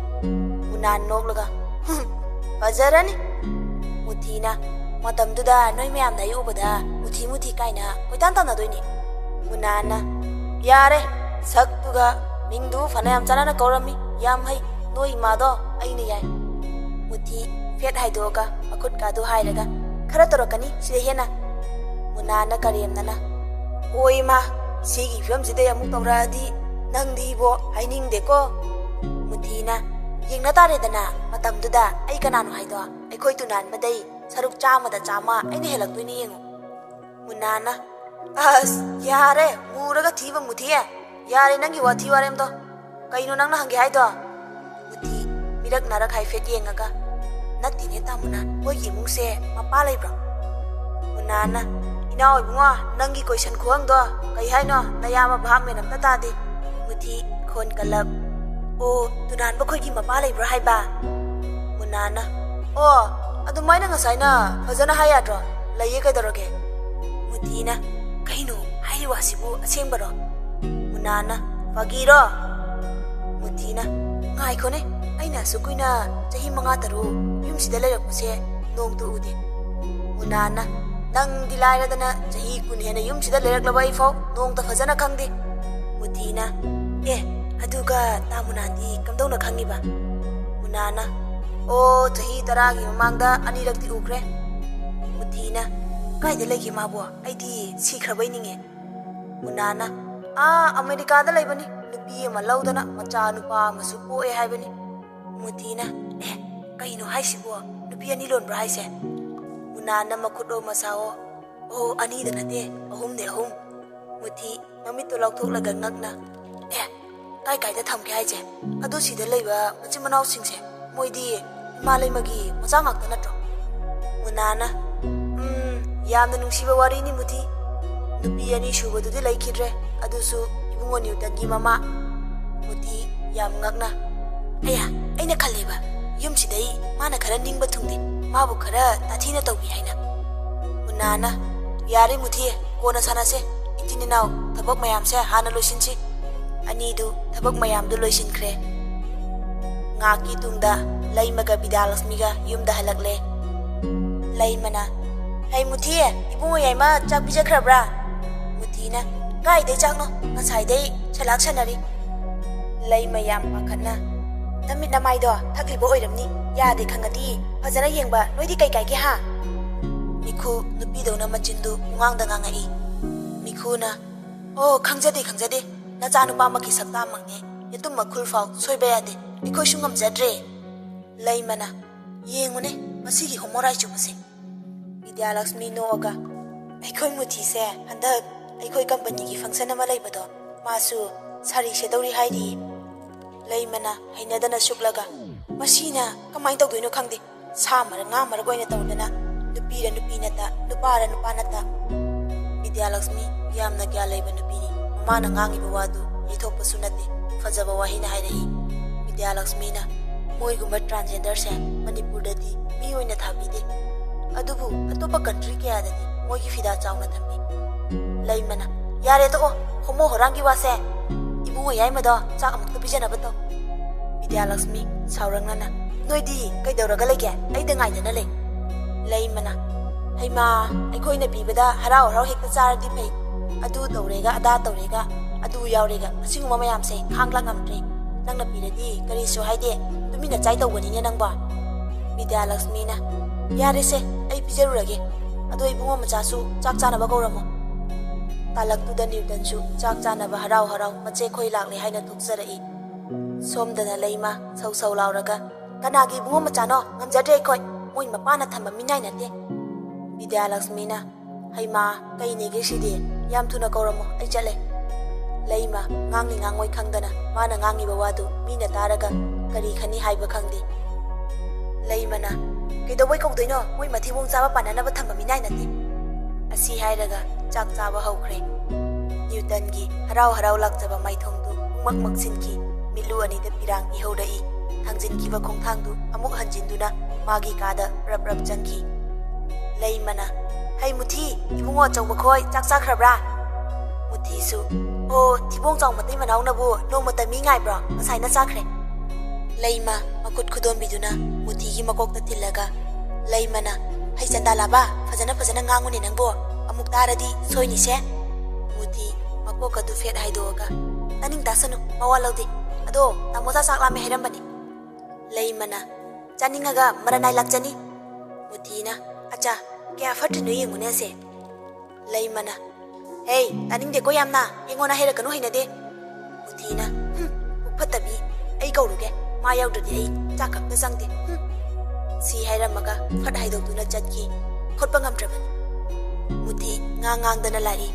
ꯃꯨꯅꯥꯟ ꯅꯣꯛꯂꯒ, "ꯍꯨꯝ, ꯐꯖꯔꯅꯤ"꯫ ꯃꯨꯊꯤꯅ, "ꯃꯇꯝꯗꯨꯗ ꯅꯣꯏ ꯃꯌꯥꯝꯅ ꯑꯩ ꯎꯕꯗ ꯃꯨꯊꯤ ꯃꯨꯊꯤ ꯀꯥꯏꯅ ꯀꯣꯏꯇꯥꯟ ꯇꯥꯟꯅꯗꯣꯏꯅꯤ"꯫ ꯃꯨꯅꯥꯟꯅ, "ꯌꯥꯔꯦ, ꯁꯛꯇꯨꯒ ꯃꯤꯡꯗꯨ ꯐꯅꯌꯥꯝ ꯆꯥꯟꯅꯅ ꯀꯧꯔꯝꯃꯤ, ꯌꯥꯝ ꯍꯩ, ꯅꯣꯏ ꯏꯃꯥꯗꯣ ꯑꯩꯅ ꯌꯥꯏ"꯫ ꯃꯨꯊꯤ ꯐꯦꯠ ꯍꯥꯏꯗꯣꯛꯑꯒ ꯃꯈꯨꯠꯀꯥꯗꯨ ꯍꯥꯏꯔꯒ, "ꯈꯔ ꯇꯧꯔꯛꯀꯅꯤ ꯁꯤꯗ ꯍꯦꯟꯅ"꯫ ꯃꯨꯅꯥꯟꯅ ꯀꯔꯦꯝꯅꯅ, "ꯑꯣ ꯏꯃꯥ, ꯁꯤꯒꯤ ꯐꯤꯕꯝꯁꯤꯗꯩ ꯑꯃꯨꯛ ꯇꯧꯔꯛꯑꯗꯤ ꯅꯪꯗꯤ ꯏꯕꯣ ꯍꯥꯏꯅꯤꯡꯗꯦꯀꯣ"꯫ ꯃꯨꯊꯤꯅ, "ꯌꯦꯡꯅ ꯇꯥꯔꯦꯗꯅ, ꯃꯇꯝꯗꯨꯗ ꯑꯩ ꯀꯅꯥꯅꯣ ꯍꯥꯏꯗꯣ, ꯑꯩꯈꯣꯏ ꯇꯨꯅꯥꯟꯕꯗꯩ ꯁꯔꯨꯛ ꯆꯥꯝꯃꯗ ꯆꯥꯝꯃ ꯑꯩꯅ ꯍꯦꯜꯂꯛꯇꯣꯏꯅꯤ ꯌꯦꯡꯉꯨ"꯫ ꯃꯨꯅꯥꯟꯅ, "ꯑꯁ, ꯌꯥꯔꯦ, ꯃꯨꯔꯒ ꯊꯤꯕ ꯃꯨꯊꯤ꯫ ꯌꯥꯔꯦ, ꯅꯪꯒꯤ ꯋꯥꯊꯤ ꯋꯥꯔꯦꯝꯗꯣ꯫ ꯀꯩꯅꯣ ꯅꯪꯅ ꯍꯪꯒꯦ ꯍꯥꯏꯗꯣ?" ꯃꯨꯊꯤ ꯃꯤꯔꯛ ꯅꯥꯔꯛ ꯍꯥꯏꯐꯦꯠ ꯌꯦꯡꯉꯒ, "ꯅꯠꯇꯦꯅꯦ ꯇꯥꯃꯨꯅꯥ, ꯃꯣꯏꯒꯤ ꯏꯃꯨꯡꯁꯦ ꯃꯄꯥ ꯂꯩꯕ꯭ꯔꯣ?" ꯃꯨꯅꯥꯟꯅ, "ꯏꯅꯥꯎ ꯏꯕꯨꯡꯉꯣ, ꯅꯪꯒꯤ ꯀꯣꯏꯁꯟ ꯈꯨꯍꯪꯗꯣ ꯀꯩ ꯍꯥꯏꯅꯣ? ꯅꯌꯥꯝꯕ ꯚꯥꯞ ꯃꯦꯟ ꯑꯝꯇ ꯇꯥꯗꯦ"꯫ ꯃꯨꯊꯤ ꯈꯣꯟ ꯀꯜꯂꯞ, "ꯑꯣ, ꯇꯨꯅꯥꯟꯕ ꯈꯣꯏꯒꯤ ꯃꯄꯥ ꯂꯩꯕ꯭ꯔꯣ ꯍꯥꯏꯕ?" ꯃꯨꯅꯥꯟꯅ, "ꯑꯣ, ꯑꯗꯨꯃꯥꯏꯅ ꯉꯁꯥꯏꯅ ꯐꯖꯅ ꯍꯥꯏ ꯌꯥꯗ꯭ꯔꯣ? ꯂꯩꯌꯦ ꯀꯩꯗꯧꯔꯒꯦ?" ꯃꯨꯊꯤꯅ, "ꯀꯩꯅꯣ ꯍꯥꯏꯔꯤ ꯋꯥꯁꯤꯕꯨ ꯑꯁꯦꯡꯕꯔꯣ?" ꯃꯨꯅꯥꯟꯅ, "ꯐꯥꯒꯤꯔꯣ?" ꯃꯨꯊꯤꯅ, "ꯉꯥꯏꯈꯣꯅꯦ, ꯑꯩꯅ ꯑꯁꯨꯛ ꯀꯨꯏꯅ ꯆꯍꯤ ꯃꯉꯥ ꯇꯔꯨꯛ ꯌꯨꯝꯁꯤꯗ ꯂꯩꯔꯛꯄꯁꯦ ꯅꯣꯡꯇ ꯎꯗꯦ"꯫ ꯃꯨꯅꯥꯟꯅ, "ꯅꯪꯗꯤ ꯂꯥꯏꯔꯗꯅ ꯆꯍꯤ ꯀꯨꯟ ꯍꯦꯟꯅ ꯌꯨꯝꯁꯤꯗ ꯂꯩꯔꯛꯂꯕ ꯑꯩꯐꯥꯎ ꯅꯣꯡꯇ ꯐꯖꯅ ꯈꯪꯗꯦ"꯫ ꯃꯨꯊꯤꯅ, "ꯑꯦ, ꯑꯗꯨꯒ ꯇꯥ ꯃꯨꯅꯥꯟꯗꯤ ꯀꯝꯗꯧꯅ ꯈꯪꯉꯤꯕ?" ꯃꯨꯅꯥꯅ, "ꯑꯣ, ꯆꯍꯤ ꯇꯔꯥꯒꯤ ꯃꯃꯥꯡꯗ ꯑꯅꯤꯔꯛꯇꯤ ꯎꯈ꯭ꯔꯦ꯫" ꯃꯨꯊꯤꯅ, "ꯀꯥꯏꯗ ꯂꯩꯒꯦ ꯃꯥꯕꯣ? ꯑꯩꯗꯤ ꯁꯤꯈ꯭ꯔꯕꯩ ꯅꯤꯡꯉꯦ꯫" ꯃꯨꯅꯥꯅ, "ꯑꯥ, ꯑꯃꯦꯔꯤꯀꯥꯗ ꯂꯩꯕꯅꯤ꯫ ꯅꯨꯄꯤ ꯑꯃ ꯂꯧꯗꯅ ꯃꯆꯥ ꯅꯨꯄꯥ ꯑꯃꯁꯨ ꯄꯣꯛꯑꯦ ꯍꯥꯏꯕꯅꯤ꯫" ꯃꯨꯊꯤꯅ, "ꯑꯦ, ꯀꯩꯅꯣ ꯍꯥꯏꯁꯤꯕꯣ? ꯅꯨꯄꯤ ꯑꯅꯤ ꯂꯣꯟꯕ꯭ꯔꯣ ꯍꯥꯏꯁꯦ?" ꯃꯨꯅꯥꯅ ꯃꯈꯨꯠ ꯑꯣ ꯃꯁꯥ ꯑꯣ, "ꯑꯣ, ꯑꯅꯤꯗ ꯅꯠꯇꯦ, ꯑꯍꯨꯝꯅꯦ, ꯑꯍꯨꯝ꯫" ꯃꯨꯊꯤ ꯃꯃꯤꯠꯇꯨ ꯂꯥꯎꯊꯣꯛꯂꯒ ꯉꯛꯅ, "ꯑꯦ, ꯀꯥꯏ ꯀꯥꯏꯗ ꯊꯝꯒꯦ ꯍꯥꯏꯁꯦ? ꯑꯗꯨ ꯁꯤꯗ ꯂꯩꯕ ꯃꯆꯤꯟ ꯃꯅꯥꯎꯁꯤꯡꯁꯦ, ꯃꯣꯏꯗꯤ ꯏꯃꯥ ꯂꯩꯃꯒꯤ ꯃꯆꯥ ꯉꯥꯛꯇ ꯅꯠꯇ꯭ꯔꯣ?" ꯃꯨꯅꯥꯅ, "ꯎꯝ, ꯌꯥꯝꯅ ꯅꯨꯡꯁꯤꯕ ꯋꯥꯔꯤꯅꯤ, ꯃꯨꯊꯤ꯫ ꯅꯨꯄꯤ ꯑꯅꯤ ꯁꯨꯕꯗꯨꯗꯤ ꯂꯩꯈꯤꯗ꯭ꯔꯦ, ꯑꯗꯨꯁꯨ ꯏꯕꯨꯡꯉꯣ ꯅ꯭ꯌꯨꯇꯟꯒꯤ ꯃꯃꯥ꯫" ꯃꯨꯊꯤ ꯌꯥꯝ ꯉꯛꯅ, "ꯑꯌꯥ, ꯑꯩꯅ ꯈꯜꯂꯦꯕ, ꯌꯨꯝꯁꯤꯗꯩ ꯃꯥꯅ ꯈꯔ ꯅꯤꯡꯕ ꯊꯨꯡꯗꯦ, ꯃꯥꯕꯨ ꯈꯔ ꯇꯥꯊꯤꯅ ꯇꯧꯕꯤ ꯍꯥꯏꯅ꯫" ꯃꯨꯅꯥꯅ, "ꯌꯥꯔꯦ ꯃꯨꯊꯤ, ꯀꯣꯟꯅ ꯁꯥꯟꯅꯁꯦ꯫ ꯏꯆꯤꯟ ꯏꯅꯥꯎ ꯊꯕꯛ ꯃꯌꯥꯝꯁꯦ ꯍꯥꯟꯅ ꯂꯣꯏꯁꯤꯟꯁꯤ꯫" ꯑꯅꯤꯗꯨ ꯊꯕꯛ ꯃꯌꯥꯝꯗꯨ ꯂꯣꯏꯁꯤꯟꯈ꯭ꯔꯦ꯫ ꯉꯥꯏꯍꯥꯛꯀꯤ ꯇꯨꯡꯗ ꯂꯩꯃꯒ ꯕꯤꯗ꯭ꯌꯥꯂꯛꯁꯃꯤꯒ ꯌꯨꯝꯗ ꯍꯜꯂꯛꯂꯦ꯫ ꯂꯩꯃꯅ, "ꯍꯩ ꯃꯨꯊꯤ, ꯏꯕꯨꯡꯉꯣ ꯌꯥꯏꯃ ꯆꯥꯛ ꯄꯤꯖꯈ꯭ꯔꯕ꯭ꯔꯥ?" ꯃꯨꯊꯤꯅ, "ꯀꯥꯏꯗꯩ ꯆꯥꯛꯅꯣ? ꯉꯁꯥꯏꯗꯩ ꯁꯂꯥꯛ ꯁꯥꯟꯅꯔꯤ꯫" ꯂꯩꯃ ꯌꯥꯝ ꯄꯥꯈꯠꯅ, "ꯅꯃꯤꯠ ꯅꯃꯥꯏꯗꯣ ꯊꯛꯂꯤꯕ ꯑꯣꯏꯔꯝꯅꯤ꯫ ꯌꯥꯗꯦ ꯈꯪꯉꯗꯤ ꯐꯖꯅ ꯌꯦꯡꯕ ꯅꯣꯏꯗꯤ ꯀꯩ ꯀꯥꯏꯒꯦ ꯍꯥ?" ꯃꯤꯈꯨ ꯅꯨꯄꯤꯗꯧꯅ ꯃꯆꯤꯟꯗꯨ ꯄꯨꯡꯉꯥꯡꯗ ꯉꯥꯡꯉꯛꯏ꯫ ꯃꯤꯈꯨꯅ, "ꯑꯣ, ꯈꯪꯖꯗꯦ, ꯈꯪꯖꯗꯦ꯫ ꯅꯆꯥꯅꯨꯄꯥꯃꯛꯀꯤ ꯁꯛꯇꯥꯃꯛꯅꯦ꯫ ꯌꯦꯇꯨꯝ ꯃꯈꯨꯜ ꯐꯥꯎ ꯁꯣꯏꯕ ꯌꯥꯗꯦ꯫ ꯑꯩꯈꯣꯏꯁꯨ ꯉꯝꯖꯗ꯭ꯔꯦ꯫" ꯂꯩꯃꯅ, "ꯌꯦꯡꯉꯨꯅꯦ, ꯃꯁꯤꯒꯤ ꯍꯣꯃꯣ ꯔꯥꯏꯆꯨꯕꯁꯦ꯫" ꯕꯤꯗ꯭ꯌꯥꯂꯛꯁꯃꯤ ꯅꯣꯛꯑꯒ, "ꯑꯩꯈꯣꯏ ꯃꯨꯊꯤꯁꯦ ꯍꯟꯗꯛ ꯑꯩꯈꯣꯏ ꯀꯝꯄꯅꯤꯒꯤ ꯐꯪꯁꯟ ꯑꯃ ꯂꯩꯕꯗꯣ, ꯃꯥꯁꯨ ꯁꯥꯔꯤ ꯁꯦꯠꯇꯧꯔꯤ ꯍꯥꯏꯔꯤꯌꯦ꯫" ꯂꯩꯃꯅ ꯍꯩꯅꯗꯅ ꯁꯨꯛꯂꯒ, "ꯃꯁꯤꯅ ꯀꯃꯥꯏꯅ ꯇꯧꯗꯣꯏꯅꯣ ꯈꯪꯗꯦ꯫ ꯁꯥ ꯃꯔꯛ ꯉꯥ ꯃꯔꯛ ꯑꯣꯏꯅ ꯇꯧꯗꯅ, ꯅꯨꯄꯤꯔ ꯅꯨꯄꯤ ꯅꯠꯇ, ꯅꯨꯄꯥꯔ ꯅꯨꯄꯥ ꯅꯠꯇ꯫" ꯕꯤꯗ꯭ꯌꯥꯂꯛꯁꯃꯤ ꯌꯥꯝꯅ ꯒ꯭ꯌꯥꯟ ꯂꯩꯕ ꯅꯨꯄꯤꯅꯤ꯫ ꯃꯃꯥꯅ ꯉꯥꯡꯉꯤꯕ ꯋꯥꯗꯨ ꯌꯩꯊꯣꯛꯄꯁꯨ ꯅꯠꯇꯦ, ꯐꯖꯕ ꯋꯥꯍꯩꯅ ꯍꯥꯏꯔꯛꯏ꯫ ꯕꯤꯗ꯭ꯌꯥꯂꯛꯁꯃꯤꯅ, "ꯃꯣꯏꯒꯨꯝꯕ ꯇ꯭ꯔꯥꯟꯁꯖꯦꯟꯗꯔꯁꯦ ꯃꯅꯤꯄꯨꯔꯗꯗꯤ ꯃꯤ ꯑꯣꯏꯅ ꯊꯥꯕꯤꯗꯦ, ꯑꯗꯨꯕꯨ ꯑꯇꯣꯞꯄ ꯀꯟꯇ꯭ꯔꯤ ꯀꯌꯥꯗꯗꯤ ꯃꯣꯏꯒꯤ ꯐꯤꯗꯥ ꯆꯥꯎꯅ ꯊꯝꯃꯤ꯫" ꯂꯩꯃꯅ, "ꯌꯥꯔꯦ ꯇꯣꯛꯑꯣ, ꯍꯣꯃꯣ ꯍꯣꯔꯥꯡꯒꯤ ꯋꯥꯁꯦ꯫ ꯏꯕꯨꯡꯉꯣ ꯌꯥꯏꯃꯗꯣ ꯆꯥꯛ ꯑꯃꯨꯛꯇ ꯄꯤꯖꯅꯕ ꯇꯧ꯫" ꯕꯤꯗ꯭ꯌꯥꯂꯛꯁꯃꯤ ꯁꯥꯎꯔꯛꯅꯅ, "ꯅꯣꯏꯗꯤ ꯀꯩꯗꯧꯔꯒ ꯂꯩꯒꯦ? ꯑꯩꯗ ꯉꯥꯏꯗꯅ ꯂꯩ꯫" ꯂꯩꯃꯅ, "ꯍꯩꯃꯥ, ꯑꯩꯈꯣꯏꯅ ꯄꯤꯕꯗ ꯍꯔꯥꯎ ꯍꯔꯥꯎ ꯍꯦꯛꯇ ꯆꯥꯔꯗꯤ ꯐꯩ꯫ ꯑꯗꯨ ꯇꯧꯔꯦꯒ ꯑꯗꯥ ꯇꯧꯔꯦꯒ ꯑꯗꯨ ꯌꯥꯎꯔꯦꯒ ꯑꯁꯤꯒꯨꯝꯕ ꯃꯌꯥꯝꯁꯦ ꯈꯥꯡꯂꯥꯛ ꯉꯝꯗ꯭ꯔꯦ꯫ ꯅꯪꯅ ꯄꯤꯔꯗꯤ ꯀꯔꯤꯁꯨ ꯍꯥꯏꯗꯦ, ꯇꯨꯃꯤꯟꯅ ꯆꯥꯏ ꯇꯧꯕꯅꯤꯅꯦ ꯅꯪꯕꯣ꯫ ꯕꯤꯗ꯭ꯌꯥꯂꯛꯁꯃꯤꯅ, "ꯌꯥꯔꯦꯁꯦ, ꯑꯩ ꯄꯤꯖꯔꯨꯔꯒꯦ꯫ ꯑꯗꯣ ꯏꯕꯨꯡꯉꯣ ꯃꯆꯥꯁꯨ ꯆꯥꯛ ꯆꯥꯅꯕ ꯀꯧꯔꯝꯃꯣ"꯫ ꯇꯥꯂꯛꯇꯨꯗ ꯅ꯭ꯌꯨꯇꯟꯁꯨ ꯆꯥꯛ ꯆꯥꯅꯕ ꯍꯔꯥꯎ ꯍꯔꯥꯎ ꯃꯆꯦ ꯈꯣꯏ ꯂꯥꯛꯂꯦ ꯍꯥꯏꯅ ꯊꯣꯛꯆꯔꯛꯏ꯫ ꯁꯣꯝꯗꯅ ꯂꯩꯃ ꯁꯧ ꯁꯧ ꯂꯥꯎꯔꯒ, "ꯀꯅꯥꯒꯤ ꯏꯕꯨꯡꯉꯣ ꯃꯆꯥꯅꯣ? ꯉꯝꯖꯗ꯭ꯔꯦ ꯑꯩꯈꯣꯏ꯫ ꯃꯣꯏ ꯃꯄꯥꯅ ꯊꯝꯕ ꯃꯤꯅꯥꯏ ꯅꯠꯇꯦ"꯫ ꯕꯤꯗ꯭ꯌꯥꯂꯛꯁꯃꯤꯅ, "ꯍꯩꯃꯥ, ꯀꯩꯅꯦꯒꯦ ꯁꯤꯗꯤ? ꯌꯥꯝ ꯊꯨꯅ ꯀꯧꯔꯝꯃꯣ, ꯑꯩ ꯆꯠꯂꯦ"꯫ ꯂꯩꯃ ꯉꯥꯡꯅꯤ ꯉꯥꯡꯉꯣꯏ ꯈꯪꯗꯅ ꯃꯥꯅ ꯉꯥꯡꯉꯤꯕ ꯋꯥꯗꯨ ꯃꯤꯅ ꯇꯥꯔꯒ ꯀꯔꯤ ꯈꯟꯅꯤ ꯍꯥꯏꯕ ꯈꯪꯗꯦ꯫ ꯂꯩꯃꯅ, "ꯀꯩꯗꯧꯕꯩ ꯀꯧꯗꯣꯏꯅꯣ? ꯃꯣꯏ ꯃꯊꯤꯕꯣꯡ ꯆꯥꯕ ꯄꯥꯟꯅꯅꯕ ꯊꯝꯕ ꯃꯤꯅꯥꯏ ꯅꯠꯇꯦ"꯫ ꯑꯁꯤ ꯍꯥꯏꯔꯒ ꯆꯥꯛ ꯆꯥꯕ ꯍꯧꯈ꯭ꯔꯦ꯫ ꯅ꯭ꯌꯨꯇꯟꯒꯤ ꯍꯔꯥꯎ ꯍꯔꯥꯎ ꯂꯥꯛꯆꯕ ꯃꯥꯏꯊꯣꯡꯗꯨ ꯄꯨꯡꯃꯛ ꯃꯛꯁꯤꯟꯈꯤ꯫ ꯃꯤꯠꯂꯨ ꯑꯅꯤꯗ ꯄꯤꯔꯥꯡ ꯏꯍꯧꯔꯛꯏ꯫ ꯊꯥꯡꯖꯤꯟꯈꯤꯕ ꯈꯣꯡꯊꯥꯡꯗꯨ ꯑꯃꯨꯛ ꯍꯟꯖꯤꯟꯗꯨꯅ ꯃꯥꯒꯤ ꯀꯥꯗ ꯔꯞ ꯔꯞ ꯆꯪꯈꯤ꯫ ꯂꯩꯃꯅ, "ꯍꯩ ꯃꯨꯊꯤ, ꯏꯕꯨꯡꯉꯣ ꯑꯆꯧꯕ ꯈꯣꯏ ꯆꯥꯛ ꯆꯥꯈ꯭ꯔꯕ꯭ꯔꯥ?" ꯃꯨꯊꯤꯁꯨ, "ꯑꯣ, ꯊꯤꯕꯣꯡ ꯆꯥꯎ ꯃꯇꯩ ꯃꯅꯥꯎꯅꯕꯨ ꯅꯣꯡꯃꯇ ꯃꯤ ꯉꯥꯏꯕ꯭ꯔꯣ? ꯉꯁꯥꯏꯅ ꯆꯥꯈ꯭ꯔꯦ"꯫ ꯂꯩꯃ ꯃꯈꯨꯠ ꯈꯨꯗꯣꯝꯕꯤꯗꯨꯅ ꯃꯨꯊꯤꯒꯤ ꯃꯀꯣꯛꯇ ꯊꯤꯜꯂꯒ, ꯂꯩꯃꯅ, "ꯍꯩ ꯆꯟꯗꯥꯂꯥꯕ, ꯐꯖꯅ ꯐꯖꯅ ꯉꯥꯡꯉꯨꯅꯦ ꯅꯪꯕꯣ, ꯑꯃꯨꯛ ꯇꯥꯔꯗꯤ ꯁꯣꯏꯅꯤꯁꯦ"꯫ ꯃꯨꯊꯤ ꯃꯀꯣꯛ ꯑꯗꯨ ꯐꯦꯠ ꯍꯥꯏꯗꯣꯛꯑꯒ, "ꯇꯥꯅꯤꯡ ꯇꯥꯁꯅꯨ, ꯃꯋꯥ ꯂꯧꯗꯦ꯫ ꯑꯗꯣ ꯇꯥꯃꯣꯆꯥ ꯆꯥꯛ ꯂꯥꯝꯃꯦ ꯍꯥꯏꯔꯝꯕꯅꯤ"꯫ ꯂꯩꯃꯅ, "ꯆꯥꯅꯤꯡꯉꯒ ꯃꯔꯟ ꯅꯥꯏ ꯂꯥꯛꯆꯅꯤ"꯫ ꯃꯨꯊꯤꯅ, "ꯑꯆꯥ, ꯀꯌꯥ ꯐꯠꯇ꯭ꯔꯤꯅꯣ ꯌꯦꯡꯉꯨꯅꯦ ꯑꯁꯦ"꯫ ꯂꯩꯃꯅ, "ꯍꯦ, ꯇꯥꯅꯤꯡꯗꯦꯀꯣ ꯌꯥꯝꯅ, ꯑꯩꯉꯣꯟꯗ ꯍꯥꯏꯔꯛꯀꯅꯨ, ꯍꯩꯅꯗꯦ"꯫ ꯃꯨꯊꯤꯅ, "ꯍꯨꯝ, ꯄꯨꯛ ꯐꯠꯇꯕꯤ, ꯑꯩ ꯀꯧꯔꯨꯒꯦ, ꯃꯥ ꯌꯥꯎꯗ꯭ꯔꯗꯤ ꯑꯩ ꯆꯥꯛ ꯑꯝꯇ ꯆꯪꯗꯦ, ꯍꯨꯝ"꯫ ꯁꯤ ꯍꯥꯏꯔꯝꯃꯒ ꯐꯠ ꯍꯥꯏꯗꯣꯛꯇꯨꯅ ꯆꯠꯈꯤ꯫ ꯈꯣꯠꯄ ꯉꯝꯗ꯭ꯔꯕꯅꯤ꯫ ꯃꯨꯊꯤ ꯉꯥꯡ ꯉꯥꯡꯗꯅ ꯂꯥꯛꯏ꯫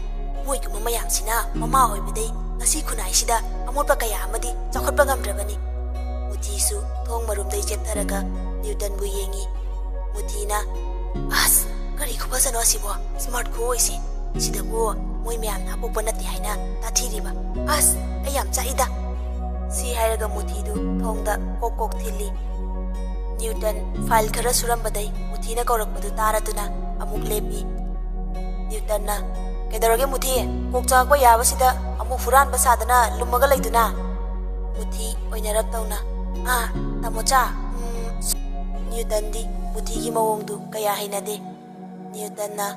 ꯃꯣꯏꯒꯨꯝꯕ ꯃꯌꯥꯝꯁꯤꯅ ꯃꯃꯥ ꯑꯣꯏꯕꯗꯩ ꯉꯁꯤ ꯈꯨꯟꯅꯥꯏꯁꯤꯗ ꯑꯃꯣꯠꯄ ꯀꯌꯥ ꯑꯃꯗꯤ ꯆꯥꯎꯈꯠꯄ ꯉꯝꯗ꯭ꯔꯕꯅꯤ꯫ ꯃꯨꯊꯤꯁꯨ ꯊꯣꯡ ꯃꯔꯨꯝꯗꯩ ꯆꯦꯞꯊꯔꯒ ꯅ꯭ꯌꯨꯇꯟꯕꯨ ꯌꯦꯡꯉꯤ꯫ ꯃꯨꯊꯤꯅ, "ꯑꯁ, ꯀꯔꯤ ꯈꯨꯐꯖꯅꯣ ꯑꯁꯤꯕꯣ? ꯁ꯭ꯃꯥꯔꯠ ꯈꯨꯑꯣꯏꯁꯦ꯫ ꯁꯤꯗꯕꯨ ꯃꯣꯏ ꯃꯌꯥꯝꯅ ꯑꯄꯣꯛꯄ ꯅꯠꯇꯦ ꯍꯥꯏꯅ ꯇꯥꯊꯤꯔꯤꯕ꯫ ꯑꯁ, ꯑꯩ ꯌꯥꯝ ꯆꯥꯛꯏꯗ"꯫ ꯁꯤ ꯍꯥꯏꯔꯒ ꯃꯨꯊꯤꯗꯨ ꯊꯣꯡꯗ ꯀꯣꯛ ꯀꯣꯛ ꯊꯤꯜꯂꯤ꯫ ꯅ꯭ꯌꯨꯇꯟ ꯐꯥꯏꯜ ꯈꯔ ꯁꯨꯔꯝꯕꯗꯩ ꯃꯨꯊꯤꯅ ꯀꯧꯔꯛꯄꯗꯨ ꯇꯥꯔꯗꯨꯅ ꯑꯃꯨꯛ ꯂꯦꯞꯄꯤ꯫ ꯅ꯭ꯌꯨꯇꯟꯅ, "ꯀꯩꯗꯧꯔꯒꯦ ꯃꯨꯊꯤ? ꯀꯣꯛ ꯆꯥꯛꯄ ꯌꯥꯕꯁꯤꯗ ꯑꯃꯨꯛ ꯍꯨꯔꯥꯟꯕ ꯁꯥꯗꯅ ꯂꯨꯝꯃꯒ ꯂꯩꯗꯨꯅ?" ꯃꯨꯊꯤ ꯑꯣꯏꯅꯔꯞ ꯇꯧꯅ, "ꯑꯥ, ꯇꯥꯃꯣꯆꯥ, ꯎꯝ"꯫ ꯅ꯭ꯌꯨꯇꯟꯗꯤ ꯃꯨꯊꯤꯒꯤ ꯃꯑꯣꯡꯗꯨ ꯀꯌꯥ ꯍꯩꯅꯗꯦ꯫ ꯅ꯭ꯌꯨꯇꯟꯅ,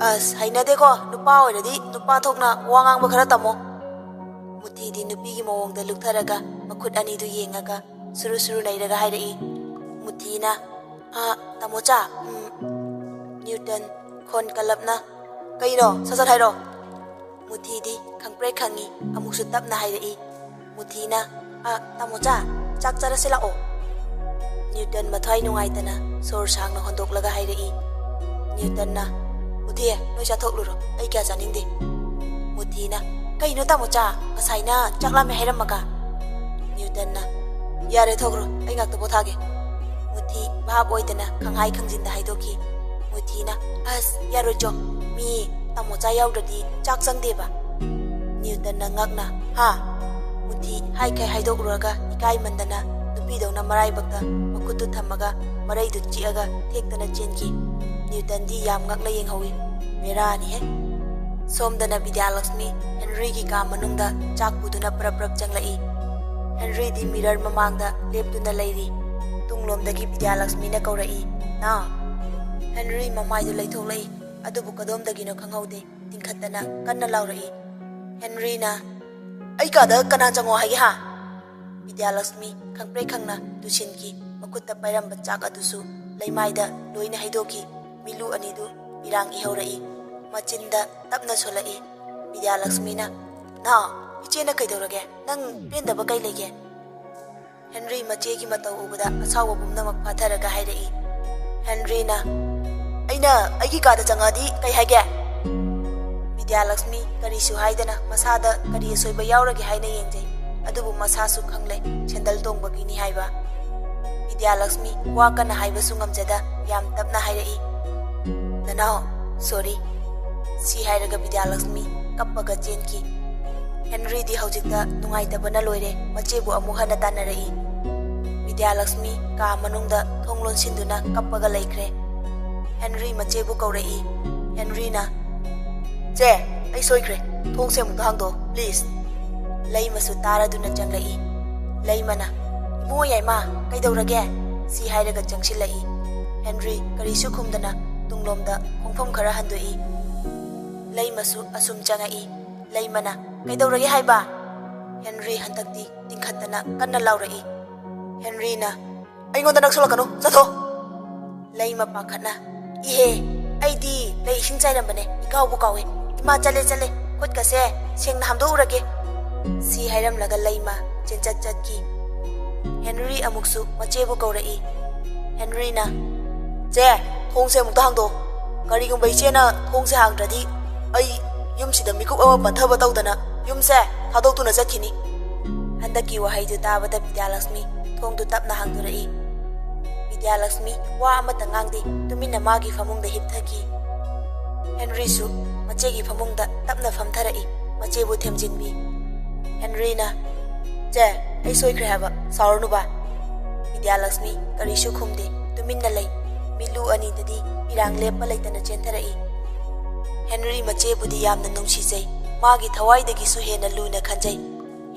"ꯑꯁ, ꯍꯩꯅꯗꯦꯀꯣ, ꯅꯨꯄꯥ ꯑꯣꯏꯔꯗꯤ ꯅꯨꯄꯥ ꯊꯣꯛꯅ ꯋꯥ ꯉꯥꯡꯕ ꯈꯔ ꯇꯝꯃꯣ"꯫ ꯃꯨꯊꯤꯗꯤ ꯅꯨꯄꯤꯒꯤ ꯃꯑꯣꯡꯗ ꯂꯨꯛꯊꯔꯒ ꯃꯈꯨꯠ ꯑꯅꯤꯗꯨ ꯌꯦꯡꯉꯒ ꯁꯨꯔꯨ ꯁꯨꯔꯨ ꯅꯩꯔꯒ ꯍꯥꯏꯔꯛꯏ꯫ ꯃꯨꯊꯤꯅ, "ꯑꯥ, ꯇꯥꯃꯣꯆꯥ, ꯎꯝ꯫" ꯅ꯭ꯌꯨꯇꯟ ꯈꯣꯟ ꯀꯜꯂꯞꯅ, "ꯀꯩꯅꯣ? ꯁꯠ ꯁꯠ ꯍꯥꯏꯔꯣ!" ꯃꯨꯊꯤꯗꯤ ꯈꯪꯄ꯭ꯔꯦꯛ ꯈꯪꯉꯤ, ꯑꯃꯨꯛꯁꯨ ꯇꯞꯅ ꯍꯥꯏꯔꯛꯏ꯫ ꯃꯨꯊꯤꯅ, "ꯑꯥ, ꯇꯥꯃꯣꯆꯥ, ꯆꯥꯛ ꯆꯥꯔꯁꯤ ꯂꯥꯛꯑꯣ꯫" ꯅ꯭ꯌꯨꯇꯟ ꯃꯊ꯭ꯋꯥꯏ ꯅꯨꯡꯉꯥꯏꯇꯅ ꯁꯣꯔ ꯁꯥꯡꯅ ꯍꯣꯟꯗꯣꯛꯂꯒ ꯍꯥꯏꯔꯛꯏ꯫ ꯅ꯭ꯌꯨꯇꯟꯅ, "ꯃꯨꯊꯤ, ꯅꯣꯏ ꯆꯥꯊꯣꯛꯂꯨꯔꯣ, ꯑꯩ ꯀꯌꯥ ꯆꯥꯅꯤꯡꯗꯦ꯫" ꯃꯨꯊꯤꯅ, "ꯀꯩꯅꯣ ꯇꯥꯃꯣꯆꯥ, ꯉꯁꯥꯏꯅ ꯆꯥꯛ ꯂꯥꯝꯃꯦ ꯍꯥꯏꯔꯝꯃꯒ?" ꯅ꯭ꯌꯨꯇꯟꯅ, "ꯌꯥꯔꯦ, ꯊꯣꯛꯈ꯭ꯔꯣ, ꯑꯩ ꯉꯥꯛꯇ ꯄꯣꯊꯥꯒꯦ꯫" ꯃꯨꯊꯤ ꯚꯥꯞ ꯑꯣꯏꯗꯅ ꯈꯪꯍꯥꯏ ꯈꯪꯖꯤꯟꯗ ꯍꯥꯏꯗꯣꯛꯈꯤ꯫ ꯃꯨꯊꯤꯅ, "ꯑꯁ, ꯌꯥꯔꯣꯏꯆꯣ, ꯃꯤ ꯇꯥꯃꯣꯆꯥ ꯌꯥꯎꯗ꯭ꯔꯗꯤ ꯆꯥꯛ ꯆꯪꯗꯦꯕ꯫" ꯅ꯭ꯌꯨꯇꯟꯅ ꯉꯛꯅ, "ꯍꯥ?" ꯃꯨꯊꯤ ꯍꯥꯏꯈꯩ ꯍꯥꯏꯗꯣꯛꯂꯨꯔꯒ ꯏꯀꯥꯏꯃꯟꯗꯅ ꯅꯨꯄꯤꯗꯧꯅ ꯃꯔꯥꯏꯕꯛꯇ ꯃꯈꯨꯠꯇꯨ ꯊꯝꯃꯒ ꯃꯔꯩꯗꯨ ꯆꯤꯛꯑꯒ ꯊꯦꯛꯇꯅ ꯆꯦꯟꯈꯤ꯫ ꯅ꯭ꯌꯨꯇꯟꯗꯤ ꯌꯥꯝ ꯉꯛꯅ ꯌꯦꯡꯍꯧꯏ꯫ ꯕꯦꯔꯥꯅꯤꯍꯦ꯫ ꯁꯣꯝꯗꯅ ꯕꯤꯗ꯭ꯌꯥꯂꯛꯁꯃꯤ ꯍꯦꯟꯔꯤꯒꯤ ꯀꯥ ꯃꯅꯨꯡꯗ ꯆꯥꯛ ꯄꯨꯗꯨꯅ ꯄ꯭ꯔꯞ ꯄ꯭ꯔꯞ ꯆꯪꯂꯛꯏ꯫ ꯍꯦꯟꯔꯤꯗꯤ ꯃꯤꯔꯔ ꯃꯃꯥꯡꯗ ꯂꯦꯞꯇꯨꯅ ꯂꯩꯔꯤ꯫ ꯇꯨꯡꯂꯣꯝꯗꯒꯤ ꯕꯤꯗ꯭ꯌꯥꯂꯛꯁꯃꯤꯅ ꯀꯧꯔꯛꯏ, "ꯅꯥꯎ!" ꯍꯦꯟꯔꯤ ꯃꯃꯥꯏꯗꯨ ꯂꯩꯊꯣꯛꯂꯛꯏ, ꯑꯗꯨꯕꯨ ꯀꯗꯣꯝꯗꯒꯤꯅꯣ ꯈꯪꯍꯧꯗꯦ, ꯇꯤꯡꯈꯠꯇꯅ ꯀꯟꯅ ꯂꯥꯎꯔꯛꯏ꯫ ꯍꯦꯟꯔꯤꯅ, "ꯑꯩ ꯀꯥꯗ ꯀꯅꯥ ꯆꯪꯉꯣ ꯍꯥꯏꯒꯦ, ꯍꯥ?" ꯕꯤꯗ꯭ꯌꯥꯂꯛꯁꯃꯤ ꯈꯪꯄ꯭ꯔꯦꯛ ꯈꯪꯅ ꯇꯨꯁꯤꯟꯈꯤ, ꯃꯈꯨꯠꯇ ꯄꯥꯏꯔꯝꯕ ꯆꯥꯛ ꯑꯗꯨꯁꯨ ꯂꯩꯃꯥꯏꯗ ꯂꯣꯏꯅ ꯍꯩꯗꯣꯛꯈꯤ꯫ ꯃꯤꯠꯂꯨ ꯑꯅꯤꯗꯨ ꯃꯤꯔꯥꯡ ꯏꯍꯧꯔꯛꯏ꯫ ꯃꯆꯤꯟꯗ ꯇꯞꯅ ꯁꯣꯜꯂꯛꯏ꯫ ꯕꯤꯗ꯭ꯌꯥꯂꯛꯁꯃꯤꯅ, "ꯅꯥꯎ, ꯏꯆꯦꯅ ꯀꯩꯗꯧꯔꯒꯦ? ꯅꯪ ꯄꯦꯟꯗꯕ ꯀꯩ ꯂꯩꯒꯦ?" ꯍꯦꯟꯔꯤ ꯃꯆꯦꯒꯤ ꯃꯇꯧ ꯎꯕꯗ ꯑꯁꯥꯎꯕ ꯄꯨꯝꯅꯃꯛ ꯐꯥꯊꯔꯒ ꯍꯥꯏꯔꯛꯏ꯫ ꯍꯦꯟꯔꯤꯅ, "ꯑꯩꯅ ꯑꯩꯒꯤ ꯀꯥꯗ ꯆꯪꯉꯛꯑꯗꯤ ꯀꯩ ꯍꯥꯏꯒꯦ?" ꯕꯤꯗ꯭ꯌꯥꯂꯛꯁꯃꯤ ꯀꯔꯤꯁꯨ ꯍꯥꯏꯗꯅ ꯃꯁꯥꯗ ꯀꯔꯤ ꯑꯁꯣꯏꯕ ꯌꯥꯎꯔꯒꯦ ꯍꯥꯏꯅ ꯌꯦꯡꯖꯩ꯫ ꯑꯗꯨꯕꯨ ꯃꯁꯥꯁꯨ ꯈꯪꯂꯦ ꯁꯦꯟꯗꯜ ꯇꯣꯡꯕꯒꯤꯅꯤ ꯍꯥꯏꯕ꯫ ꯕꯤꯗ꯭ꯌꯥꯂꯛꯁꯃꯤ ꯋꯥ ꯀꯟꯅ ꯍꯥꯏꯕꯁꯨ ꯉꯝꯖꯗ ꯌꯥꯝ ꯇꯞꯅ ꯍꯥꯏꯔꯛꯏ, "ꯅꯅꯥꯎ, ꯁꯣꯔꯤ꯫" ꯁꯤ ꯍꯥꯏꯔꯒ ꯕꯤꯗ꯭ꯌꯥꯂꯛꯁꯃꯤ ꯀꯞꯄꯒ ꯆꯦꯟꯈꯤ꯫ ꯍꯦꯟꯔꯤꯗꯤ ꯍꯧꯖꯤꯛꯇ ꯅꯨꯡꯉꯥꯏꯇꯕꯅ ꯂꯣꯏꯔꯦ, ꯃꯆꯦꯕꯨ ꯑꯃꯨꯛ ꯍꯟꯅ ꯇꯥꯟꯅꯔꯛꯏ꯫ ꯕꯤꯗ꯭ꯌꯥꯂꯛꯁꯃꯤ ꯀꯥ ꯃꯅꯨꯡꯗ ꯊꯣꯡ ꯂꯣꯟꯁꯤꯟꯗꯨꯅ ꯀꯞꯄꯒ ꯂꯩꯈ꯭ꯔꯦ꯫ ꯍꯦꯟꯔꯤ ꯃꯆꯦꯕꯨ ꯀꯧꯔꯛꯏ꯫ ꯍꯦꯟꯔꯤꯅ, "ꯆꯦ, ꯑꯩ ꯁꯣꯏꯈ꯭ꯔꯦ꯫ ꯊꯣꯡꯁꯦ ꯑꯃꯨꯛꯇ ꯍꯥꯡꯗꯣꯛꯑꯣ, please꯫" ꯂꯩꯃꯁꯨ ꯇꯥꯔꯗꯨꯅ ꯆꯪꯂꯛꯏ꯫ ꯂꯩꯃꯅ, "ꯏꯕꯨꯡꯉꯣ ꯌꯥꯏꯃ, ꯀꯩꯗꯧꯔꯒꯦ?" ꯁꯤ ꯍꯥꯏꯔꯒ ꯆꯪꯁꯤꯜꯂꯛꯏ꯫ ꯍꯦꯟꯔꯤ ꯀꯔꯤꯁꯨ ꯈꯨꯝꯗꯅ ꯇꯨꯡꯂꯣꯝꯗ ꯈꯣꯡꯐꯝ ꯈꯔ ꯍꯟꯗꯣꯛꯏ꯫ ꯂꯩꯃꯁꯨ ꯑꯁꯨꯝ ꯆꯪꯉꯛꯏ꯫ ꯂꯩꯃꯅ, "ꯀꯩꯗꯧꯔꯒꯦ ꯍꯥꯏꯕ?" ꯍꯦꯟꯔꯤ ꯍꯟꯗꯛꯇꯤ ꯇꯤꯡꯈꯠꯇꯅ ꯀꯟꯅ ꯂꯥꯎꯔꯛꯏ꯫ ꯍꯦꯟꯔꯤꯅ, "ꯑꯩꯉꯣꯟꯗ ꯅꯛꯁꯜꯂꯛꯀꯅꯨ, ꯆꯠꯊꯣꯛ!" ꯂꯩꯃ ꯄꯥꯈꯠꯅ, "ꯏꯍꯦ, ꯑꯩꯗꯤ ꯂꯩ ꯏꯁꯤꯡ ꯆꯥꯏꯔꯝꯕꯅꯦ, ꯏꯀꯥꯎꯕꯨ ꯀꯥꯎꯏ꯫ ꯏꯃꯥ, ꯆꯠꯂꯦ, ꯆꯠꯂꯦ, ꯈꯨꯠꯀꯁꯦ ꯁꯦꯡꯅ ꯍꯥꯝꯗꯣꯛꯎꯔꯒꯦ"꯫ ꯁꯤ ꯍꯥꯏꯔꯝꯂꯒ ꯂꯩꯃ ꯆꯦꯟꯆꯠ ꯆꯠꯈꯤ꯫ ꯍꯦꯟꯔꯤ ꯑꯃꯨꯛꯁꯨ ꯃꯆꯦꯕꯨ ꯀꯧꯔꯛꯏ꯫ ꯍꯦꯟꯔꯤꯅ, "ꯆꯦ, ꯊꯣꯡꯁꯦ ꯑꯃꯨꯛꯇ ꯍꯥꯡꯗꯣꯛꯑꯣ꯫ ꯀꯔꯤꯒꯨꯝꯕ ꯏꯆꯦꯅ ꯊꯣꯡꯁꯦ ꯍꯥꯡꯗ꯭ꯔꯗꯤ ꯑꯩ ꯌꯨꯝꯁꯤꯗ ꯃꯤꯀꯨꯞ ꯑꯃ ꯄꯟꯊꯕ ꯇꯧꯗꯅ ꯌꯨꯝꯁꯦ ꯊꯥꯗꯣꯛꯇꯨꯅ ꯆꯠꯈꯤꯅꯤ"꯫ ꯍꯟꯗꯛꯀꯤ ꯋꯥꯍꯩꯗꯨ ꯇꯥꯕꯗ ꯕꯤꯗ꯭ꯌꯥꯂꯛꯁꯃꯤ ꯊꯣꯡꯗꯨ ꯇꯞꯅ ꯍꯥꯡꯗꯣꯔꯛꯏ꯫ ꯕꯤꯗ꯭ꯌꯥꯂꯛꯁꯃꯤ ꯋꯥ ꯑꯃꯠꯇ ꯉꯥꯡꯗꯦ, ꯇꯨꯃꯤꯟꯅ ꯃꯥꯒꯤ ꯐꯃꯨꯡꯗ ꯍꯤꯞꯊꯈꯤ꯫ ꯍꯦꯟꯔꯤꯁꯨ ꯃꯆꯦꯒꯤ ꯐꯃꯨꯡꯗ ꯇꯞꯅ ꯐꯝꯊꯔꯛꯏ, ꯃꯆꯦꯕꯨ ꯊꯦꯝꯖꯤꯟꯕꯤ꯫ ꯍꯦꯟꯔꯤꯅ, "ꯆꯦ, ꯑꯩ ꯁꯣꯏꯈ꯭ꯔꯦ ꯍꯥꯏꯕ, ꯁꯥꯎꯔꯅꯨꯕ"꯫ ꯕꯤꯗ꯭ꯌꯥꯂꯛꯁꯃꯤ ꯀꯔꯤꯁꯨ ꯈꯨꯝꯗꯦ, ꯇꯨꯃꯤꯟꯅ ꯂꯩ꯫ ꯃꯤꯠꯂꯨ ꯑꯅꯤꯗꯗꯤ ꯄꯤꯔꯥꯡ ꯂꯦꯞꯄ ꯂꯩꯇꯅ ꯆꯦꯟꯊꯔꯛꯏ꯫ ꯍꯦꯟꯔꯤ ꯃꯆꯦꯕꯨꯗꯤ ꯌꯥꯝꯅ ꯅꯨꯡꯁꯤꯖꯩ, ꯃꯥꯒꯤ ꯊꯋꯥꯏꯗꯒꯤꯁꯨ ꯍꯦꯟꯅ ꯂꯨꯅ ꯈꯟꯖꯩ꯫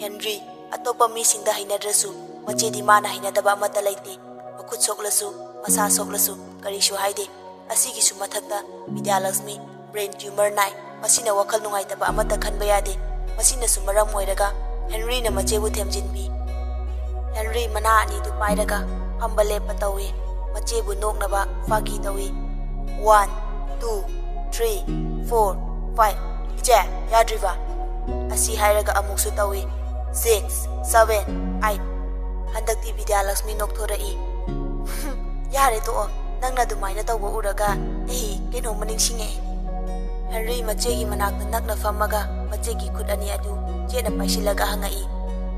ꯍꯦꯟꯔꯤ ꯑꯇꯣꯞꯄ ꯃꯤꯁꯤꯡꯗ ꯍꯩꯅꯗ꯭ꯔꯁꯨ, ꯃꯆꯦꯗꯤ ꯃꯥꯅ ꯍꯩꯅꯗꯕ ꯑꯃꯠꯇ ꯂꯩꯇꯦ꯫ ꯃꯈꯨꯠ ꯁꯣꯛꯂꯁꯨ, ꯃꯁꯥ ꯁꯣꯛꯂꯁꯨ ꯀꯔꯤꯁꯨ ꯍꯥꯏꯗꯦ꯫ ꯑꯁꯤꯒꯤꯁꯨ ꯃꯊꯛꯇ ꯕꯤꯗ꯭ꯌꯥꯂꯛꯁꯃꯤ brain tumor ꯅꯥꯏ꯫ ꯃꯁꯤꯅ ꯋꯥꯈꯜ ꯅꯨꯡꯉꯥꯏꯇꯕ ꯑꯃꯠꯇ ꯈꯟꯕ ꯌꯥꯗꯦ꯫ ꯃꯁꯤꯅꯁꯨ ꯃꯔꯝ ꯑꯣꯏꯔꯒ ꯍꯦꯟꯔꯤꯅ ꯃꯆꯦꯕꯨ ꯊꯦꯝꯖꯤꯟꯕꯤ꯫ ꯍꯦꯟꯔꯤ ꯃꯅꯥ ꯑꯅꯤꯗꯨ ꯄꯥꯏꯔꯒ ꯐꯝꯕ ꯂꯦꯞꯄ ꯇꯧꯏ꯫ ꯃꯆꯦꯕꯨ ꯅꯣꯛꯅꯕ ꯐꯥꯒꯤ ꯇꯧꯏ꯫ "One, two, three, four, five꯫ ꯏꯆꯦ, ꯌꯥꯗ꯭ꯔꯤꯕ?" ꯑꯁꯤ ꯍꯥꯏꯔꯒ ꯑꯃꯨꯛꯁꯨ ꯇꯧꯏ꯫ "Six, seven, eight꯫" ꯍꯟꯗꯛꯇꯤ ꯕꯤꯗ꯭ꯌꯥꯂꯛꯁꯃꯤ ꯅꯣꯛꯊꯣꯔꯛꯏ꯫ "ꯌꯥꯔꯦ, ꯇꯣꯛꯑꯣ꯫ ꯅꯪꯅ ꯑꯗꯨꯃꯥꯏꯅ ꯇꯧꯕ ꯎꯔꯒ ꯑꯩ ꯀꯩꯅꯣꯝꯃ ꯅꯤꯡꯁꯤꯡꯉꯛꯑꯦ"꯫ ꯍꯦꯟꯔꯤ ꯃꯆꯦꯒꯤ ꯃꯅꯥꯛꯇ ꯅꯛꯅ ꯐꯝꯃꯒ ꯃꯆꯦꯒꯤ ꯈꯨꯠ ꯑꯅꯤ ꯑꯗꯨ ꯆꯦꯠꯅ ꯄꯥꯏꯁꯤꯜꯂꯒ ꯍꯪꯉꯛꯏ꯫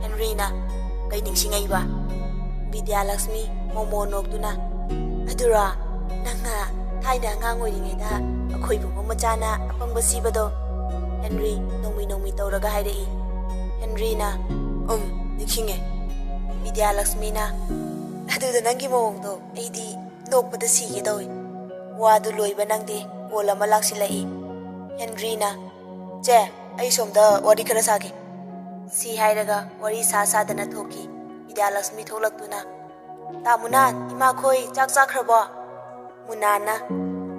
ꯍꯦꯟꯔꯤꯅ, "ꯀꯩ ꯅꯤꯡꯁꯤꯡꯉꯛꯏꯕ?" ꯕꯤꯗ꯭ꯌꯥꯂꯛꯁꯃꯤ ꯃꯣꯃꯣ ꯅꯣꯛꯇꯨꯅ, "ꯑꯗꯨꯔꯣ, ꯅꯪꯅ ꯊꯥꯏꯅ ꯑꯉꯥꯡ ꯑꯣꯏꯔꯤꯉꯩꯗ ꯑꯩꯈꯣꯏ ꯕꯨꯡꯉꯣ ꯃꯆꯥꯅ ꯑꯄꯪꯕ ꯁꯤꯕꯗꯣ?" ꯍꯦꯟꯔꯤ ꯅꯣꯡꯃꯤ ꯅꯣꯡꯃꯤ ꯇꯧꯔꯒ ꯍꯥꯏꯔꯛꯏ꯫ ꯍꯦꯟꯔꯤꯅ, "ꯎꯝ, ꯅꯤꯡꯁꯤꯡꯉꯦ"꯫ ꯕꯤꯗ꯭ꯌꯥꯂꯛꯁꯃꯤꯅ, "ꯑꯗꯨꯗ ꯅꯪꯒꯤ ꯃꯑꯣꯡꯗꯣ ꯑꯩꯗꯤ ꯅꯣꯛꯄꯗ ꯁꯤꯒꯦ ꯇꯧꯏ"꯫ ꯋꯥꯗꯨ ꯂꯣꯏꯕ ꯅꯪꯗꯦ, call ꯑꯃ ꯂꯥꯛꯁꯤꯜꯂꯛꯏ꯫ ꯍꯦꯟꯔꯤꯅ, "ꯆꯦ, ꯑꯩ ꯁꯣꯝꯗ ꯋꯥꯔꯤ ꯈꯔ ꯁꯥꯒꯦ"꯫ ꯁꯤ ꯍꯥꯏꯔꯒ ꯋꯥꯔꯤ ꯁꯥ ꯁꯥꯗꯅ ꯊꯣꯛꯈꯤ꯫ ꯕꯤꯗ꯭ꯌꯥꯂꯛꯁꯃꯤ ꯊꯣꯛꯂꯛꯇꯨꯅ, "ꯇꯥꯃꯨꯅꯥ, ꯏꯃꯥꯈꯣꯏ ꯆꯥꯛ ꯆꯥꯈ꯭ꯔꯕꯣ?" ꯃꯨꯅꯥꯅ,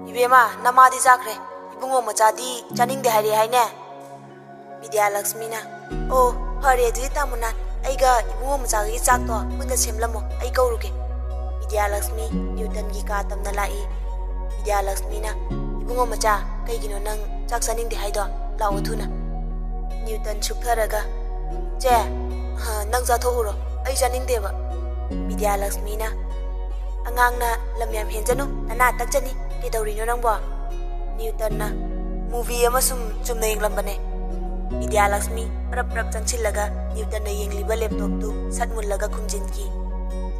"ꯏꯕꯦꯝꯃ, ꯅꯃꯥꯗꯤ ꯆꯥꯈ꯭ꯔꯦ, ꯏꯕꯨꯡꯉꯣ ꯃꯆꯥꯗꯤ ꯆꯥꯅꯤꯡꯗꯦ ꯍꯥꯏꯔꯛꯑꯦ ꯍꯥꯏꯅꯦ?" ꯕꯤꯗ꯭ꯌꯥꯂꯛꯁꯃꯤꯅ, "ꯑꯣ, "ꯐꯔꯦ, ꯑꯗꯨꯗꯤ ꯇꯥꯃꯣ ꯅꯥꯟ, ꯑꯩꯒ ꯏꯕꯨꯡꯉꯣ ꯃꯆꯥꯒꯤ ꯆꯥꯛꯇꯣ ꯄꯨꯟꯅ ꯁꯦꯝꯂꯝꯃꯣ, ꯑꯩ ꯀꯧꯔꯨꯒꯦ꯫" ꯕꯤꯗ꯭ꯌꯥꯂꯛꯁꯃꯤ ꯅ꯭ꯌꯨꯇꯟꯒꯤ ꯀꯥ ꯇꯝꯅ ꯂꯥꯛꯏ꯫ ꯕꯤꯗ꯭ꯌꯥꯂꯛꯁꯃꯤꯅ, "ꯏꯕꯨꯡꯉꯣ ꯃꯆꯥ, ꯀꯩꯒꯤꯅꯣ ꯅꯪ ꯆꯥꯛ ꯆꯥꯅꯤꯡꯗꯦ ꯍꯥꯏꯗꯣ? ꯂꯥꯛꯑꯣ ꯊꯨꯅ꯫" ꯅ꯭ꯌꯨꯇꯟ ꯁꯨꯛꯊꯔꯒ, "ꯆꯦ, ꯑ, ꯅꯪ ꯆꯥꯊꯣꯛꯎꯔꯣ, ꯑꯩ ꯆꯥꯅꯤꯡꯗꯦꯕ꯫" ꯕꯤꯗ꯭ꯌꯥꯂꯛꯁꯃꯤꯅ, "ꯑꯉꯥꯡꯅ ꯂꯝ ꯌꯥꯝ ꯍꯦꯟꯖꯅꯨ, ꯅꯅꯥ ꯇꯛꯆꯅꯤ꯫ ꯀꯩꯗꯧꯔꯤꯅꯣ ꯅꯪꯕꯣ?" ꯅ꯭ꯌꯨꯇꯟꯅ, "ꯃꯨꯚꯤ ꯑꯃ ꯁꯨꯝ ꯆꯨꯝꯅ ꯌꯦꯡꯂꯝꯕꯅꯦ꯫" ꯕꯤꯗ꯭ꯌꯥꯂꯛꯁꯃꯤ ꯄ꯭ꯔꯞ ꯄ꯭ꯔꯞ ꯆꯪꯁꯤꯜꯂꯒ ꯅ꯭ꯌꯨꯇꯟꯅ ꯌꯦꯡꯂꯤꯕ ꯂꯦꯞꯇꯣꯞꯇꯨ ꯁꯠ ꯃꯨꯜꯂꯒ ꯈꯨꯝꯖꯤꯟꯈꯤ꯫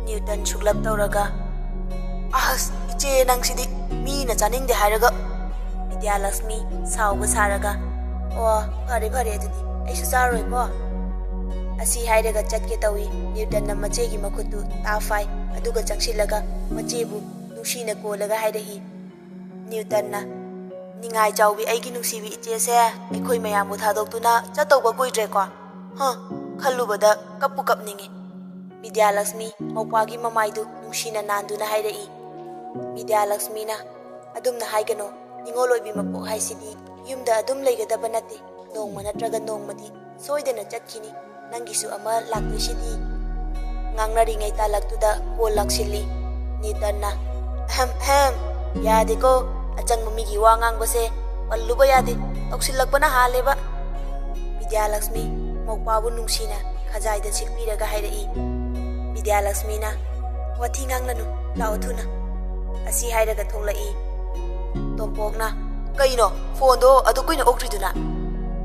ꯅ꯭ꯌꯨꯇꯟ ꯁꯨꯛꯂꯞ ꯇꯧꯔꯒ, "ꯑꯁ, ꯏꯆꯦ ꯅꯪꯁꯤꯗꯤ, ꯃꯤꯅ ꯆꯥꯅꯤꯡꯗꯦ ꯍꯥꯏꯔꯒ꯫" ꯕꯤꯗ꯭ꯌꯥꯂꯛꯁꯃꯤ ꯁꯥꯎꯕ ꯁꯥꯔꯒ, "ꯑꯣ, ꯐꯔꯦ ꯐꯔꯦ, ꯑꯗꯨꯗꯤ ꯑꯩꯁꯨ ꯆꯥꯔꯣꯏꯀꯣ꯫" ꯑꯁꯤ ꯍꯥꯏꯔꯒ ꯆꯠꯀꯦ ꯇꯧꯏ꯫ ꯅ꯭ꯌꯨꯇꯟꯅ ꯃꯆꯦꯒꯤ ꯃꯈꯨꯠꯇꯨ ꯇꯥ ꯐꯥꯏ, ꯑꯗꯨꯒ ꯆꯪꯁꯤꯜꯂꯒ ꯃꯆꯦꯕꯨ ꯅꯨꯡꯁꯤꯅ ꯀꯣꯜꯂꯒ ꯍꯥꯏꯔꯛꯏ꯫ ꯅ꯭ꯌꯨꯇꯟꯅ, "ꯅꯤꯡꯉꯥꯏ ꯆꯥꯎꯕꯤ ꯑꯩꯒꯤ ꯅꯨꯡꯁꯤꯕꯤ ꯏꯆꯦꯁꯦ, ꯑꯩꯈꯣꯏ ꯃꯌꯥꯝꯕꯨ ꯊꯥꯗꯣꯛꯇꯨꯅ ꯆꯠꯇꯧꯕ ꯀꯨꯏꯗ꯭ꯔꯦꯀꯣ꯫ ꯍ, ꯈꯜꯂꯨꯕꯗ ꯀꯞꯄꯨ ꯀꯞꯅꯤꯡꯉꯤ꯫" ꯕꯤꯗ꯭ꯌꯥꯂꯛꯁꯃꯤ ꯃꯧꯄ꯭ꯋꯥꯒꯤ ꯃꯃꯥꯏꯗꯨ ꯅꯨꯡꯁꯤꯅ ꯅꯥꯟꯗꯨꯅ ꯍꯥꯏꯔꯛꯏ꯫ ꯕꯤꯗ꯭ꯌꯥꯂꯛꯁꯃꯤꯅ, "ꯑꯗꯨꯝꯅ ꯍꯥꯏꯒꯅꯨ, ꯅꯤꯉꯣꯜ ꯑꯣꯏꯕꯤ ꯃꯄꯣꯛ ꯍꯥꯏꯁꯤꯗꯤ ꯌꯨꯝꯗ ꯑꯗꯨꯝ ꯂꯩꯒꯗꯕ ꯅꯠꯇꯦ, ꯅꯣꯡꯃ ꯅꯠꯇ꯭ꯔꯒ ꯅꯣꯡꯃꯗꯤ ꯁꯣꯏꯗꯅ ꯆꯠꯈꯤꯅꯤ꯫ ꯅꯪꯒꯤꯁꯨ ꯑꯃ ꯂꯥꯛꯇꯣꯏꯁꯤꯗꯤ꯫" ꯉꯥꯡꯅꯔꯤꯉꯩ ꯇꯥꯂꯛꯇꯨꯗ ꯀꯣꯜ ꯂꯥꯛꯁꯤꯜꯂꯤ꯫ ꯅ꯭ꯌꯨꯇꯟꯅ, "ꯑꯍꯝ ꯑꯍꯝ, ꯌꯥꯗꯦꯀꯣ, ꯑꯆꯪꯕ ꯃꯤꯒꯤ ꯋꯥ ꯉꯥꯡꯕꯁꯦ ꯄꯜꯂꯨꯕ ꯌꯥꯗꯦ, ꯇꯧꯁꯤꯜꯂꯛꯄꯅ ꯍꯥꯜꯂꯦꯕ꯫" ꯕꯤꯗ꯭ꯌꯥꯂꯛꯁꯃꯤ ꯃꯧꯄ꯭ꯋꯥꯕꯨ ꯅꯨꯡꯁꯤꯅ ꯈꯖꯥꯏꯗ ꯁꯤꯛꯄꯤꯔꯒ ꯍꯥꯏꯔꯛꯏ꯫ ꯕꯤꯗ꯭ꯌꯥꯂꯛꯁꯃꯤꯅ, "ꯋꯥꯊꯤ ꯉꯥꯡꯂꯅꯨ, ꯂꯥꯛꯑꯣ ꯊꯨꯅ꯫" ꯑꯁꯤ ꯍꯥꯏꯔꯒ ꯊꯣꯛꯂꯛꯏ꯫ ꯇꯣꯝꯄꯣꯛꯅ, "ꯀꯩꯅꯣ, ꯐꯣꯟꯗꯣ ꯑꯗꯨ ꯀꯨꯏꯅ ꯑꯣꯛꯇ꯭ꯔꯤꯗꯨꯅ?"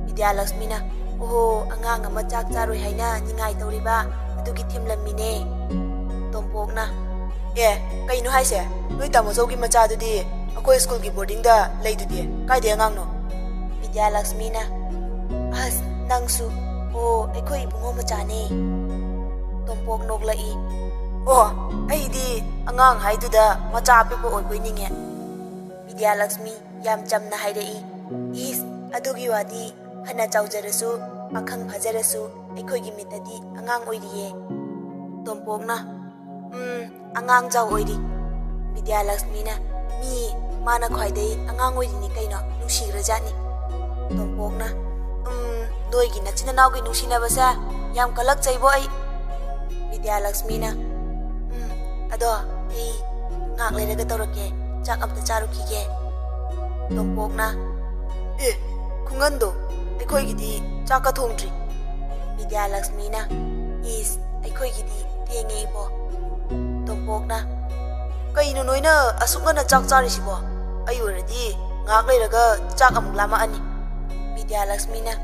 ꯕꯤꯗ꯭ꯌꯥꯂꯛꯁꯃꯤꯅ, "ꯑꯣꯍꯣ, ꯑꯉꯥꯡ ꯑꯃ ꯆꯥꯛ ꯆꯥꯔꯣꯏ ꯍꯥꯏꯅ ꯅꯤꯡꯉꯥꯏ ꯇꯧꯔꯤꯕ, ꯑꯗꯨꯒꯤ ꯊꯤꯝꯂꯝꯃꯤꯅꯦ꯫" ꯇꯣꯝꯄꯣꯛꯅ, "ꯑꯦ, ꯀꯩꯅꯣ ꯍꯥꯏꯁꯦ? ꯅꯣꯏ ꯇꯥꯃꯣꯆꯧꯒꯤ ꯃꯆꯥꯗꯨꯗꯤ ꯑꯩꯈꯣꯏ ꯁ꯭ꯀꯨꯜꯒꯤ ꯕꯣꯔꯗꯤꯡꯗ ꯂꯩꯗꯨꯗꯤ, ꯀꯥꯏꯗꯩ ꯑꯉꯥꯡꯅꯣ?" ꯕꯤꯗ꯭ꯌꯥꯂꯛꯁꯃꯤꯅ, "ꯑꯁ, ꯅꯪꯁꯨ, ꯑꯣ, ꯑꯩꯈꯣꯏ ꯏꯕꯨꯡꯉꯣ ꯃꯆꯥꯅꯦ꯫" ꯇꯣꯝꯄꯣꯛ ꯅꯣꯛꯂꯛꯏ꯫ "ꯑꯣ, ꯑꯩꯗꯤ ꯑꯉꯥꯡ ꯍꯥꯏꯗꯨꯗ ꯃꯆꯥ ꯑꯄꯤꯛꯄ ꯑꯣꯏꯕꯣꯏ ꯅꯤꯡꯉꯦ꯫" ꯕꯤꯗ꯭ꯌꯥꯂꯛꯁꯃꯤ ꯌꯥꯝ ꯆꯝꯅ ꯍꯥꯏꯔꯛꯏ, "ꯏꯁ, ꯑꯗꯨꯒꯤ ꯋꯥꯗꯤ, ꯐꯅ ꯆꯥꯎꯖꯔꯁꯨ, ꯄꯥꯈꯪ ꯐꯥꯖꯔꯁꯨ, ꯑꯩꯈꯣꯏꯒꯤ ꯃꯤꯠꯇꯗꯤ ꯑꯉꯥꯡ ꯑꯣꯏꯔꯤꯌꯦ꯫" ꯇꯣꯝꯄꯣꯛꯅ, "ꯎꯝ, ꯑꯉꯥꯡ ꯆꯥꯎ ꯑꯣꯏꯔꯤ꯫" ꯕꯤꯗ꯭ꯌꯥꯂꯛꯁꯃꯤꯅ, "ꯃꯤ, ꯃꯥꯅ ꯈ꯭ꯋꯥꯏꯗꯩ ꯑꯉꯥꯡ ꯑꯣꯏꯔꯤꯅꯤ ꯀꯩꯅꯣ, ꯅꯨꯡꯁꯤꯈ꯭ꯔꯖꯥꯠꯅꯤ꯫" ꯇꯣꯝꯄꯣꯛꯅ, "ꯎꯝ, ꯅꯣꯏꯒꯤ ꯅꯆꯤꯟ ꯅꯅꯥꯎꯒꯤ ꯅꯨꯡꯁꯤꯅꯕꯁꯦ ꯌꯥꯝ ꯀꯜꯂꯛꯆꯩꯕꯣ ꯑꯩ꯫ ꯕꯤꯗ꯭ꯌꯥꯂꯛꯁꯃꯤꯅ, "ꯎꯝ, ꯑꯗꯣ ꯑꯩ ꯉꯥꯏꯍꯥꯛ ꯂꯩꯔꯒ ꯇꯧꯔꯛꯀꯦ, ꯆꯥꯛ ꯑꯝꯇ ꯆꯥꯔꯨꯈꯤꯒꯦ꯫" ꯇꯣꯝꯄꯣꯛꯅ, "ꯑꯦ, ꯈꯨꯡꯒꯟꯗꯣ, ꯑꯩꯈꯣꯏꯒꯤꯗꯤ ꯆꯥꯛꯀ ꯊꯣꯡꯗ꯭ꯔꯤ꯫" ꯕꯤꯗ꯭ꯌꯥꯂꯛꯁꯃꯤꯅ, "ꯏꯁ, ꯑꯩꯈꯣꯏꯒꯤꯗꯤ ꯊꯦꯡꯉꯦ ꯏꯕꯣ꯫" ꯇꯣꯝꯄꯣꯛꯅ, "ꯀꯩꯅꯣ ꯅꯣꯏꯅ ꯑꯁꯨꯛ ꯉꯟꯅ ꯆꯥꯛ ꯆꯥꯔꯤꯁꯤꯕꯣ? ꯑꯩ ꯑꯣꯏꯔꯗꯤ ꯉꯥꯏꯍꯥꯛ ꯂꯩꯔꯒ ꯆꯥꯛ ꯑꯃꯨꯛ ꯂꯥꯝꯃꯛꯑꯅꯤ꯫" ꯕꯤꯗ꯭ꯌꯥꯂꯛꯁꯃꯤꯅ,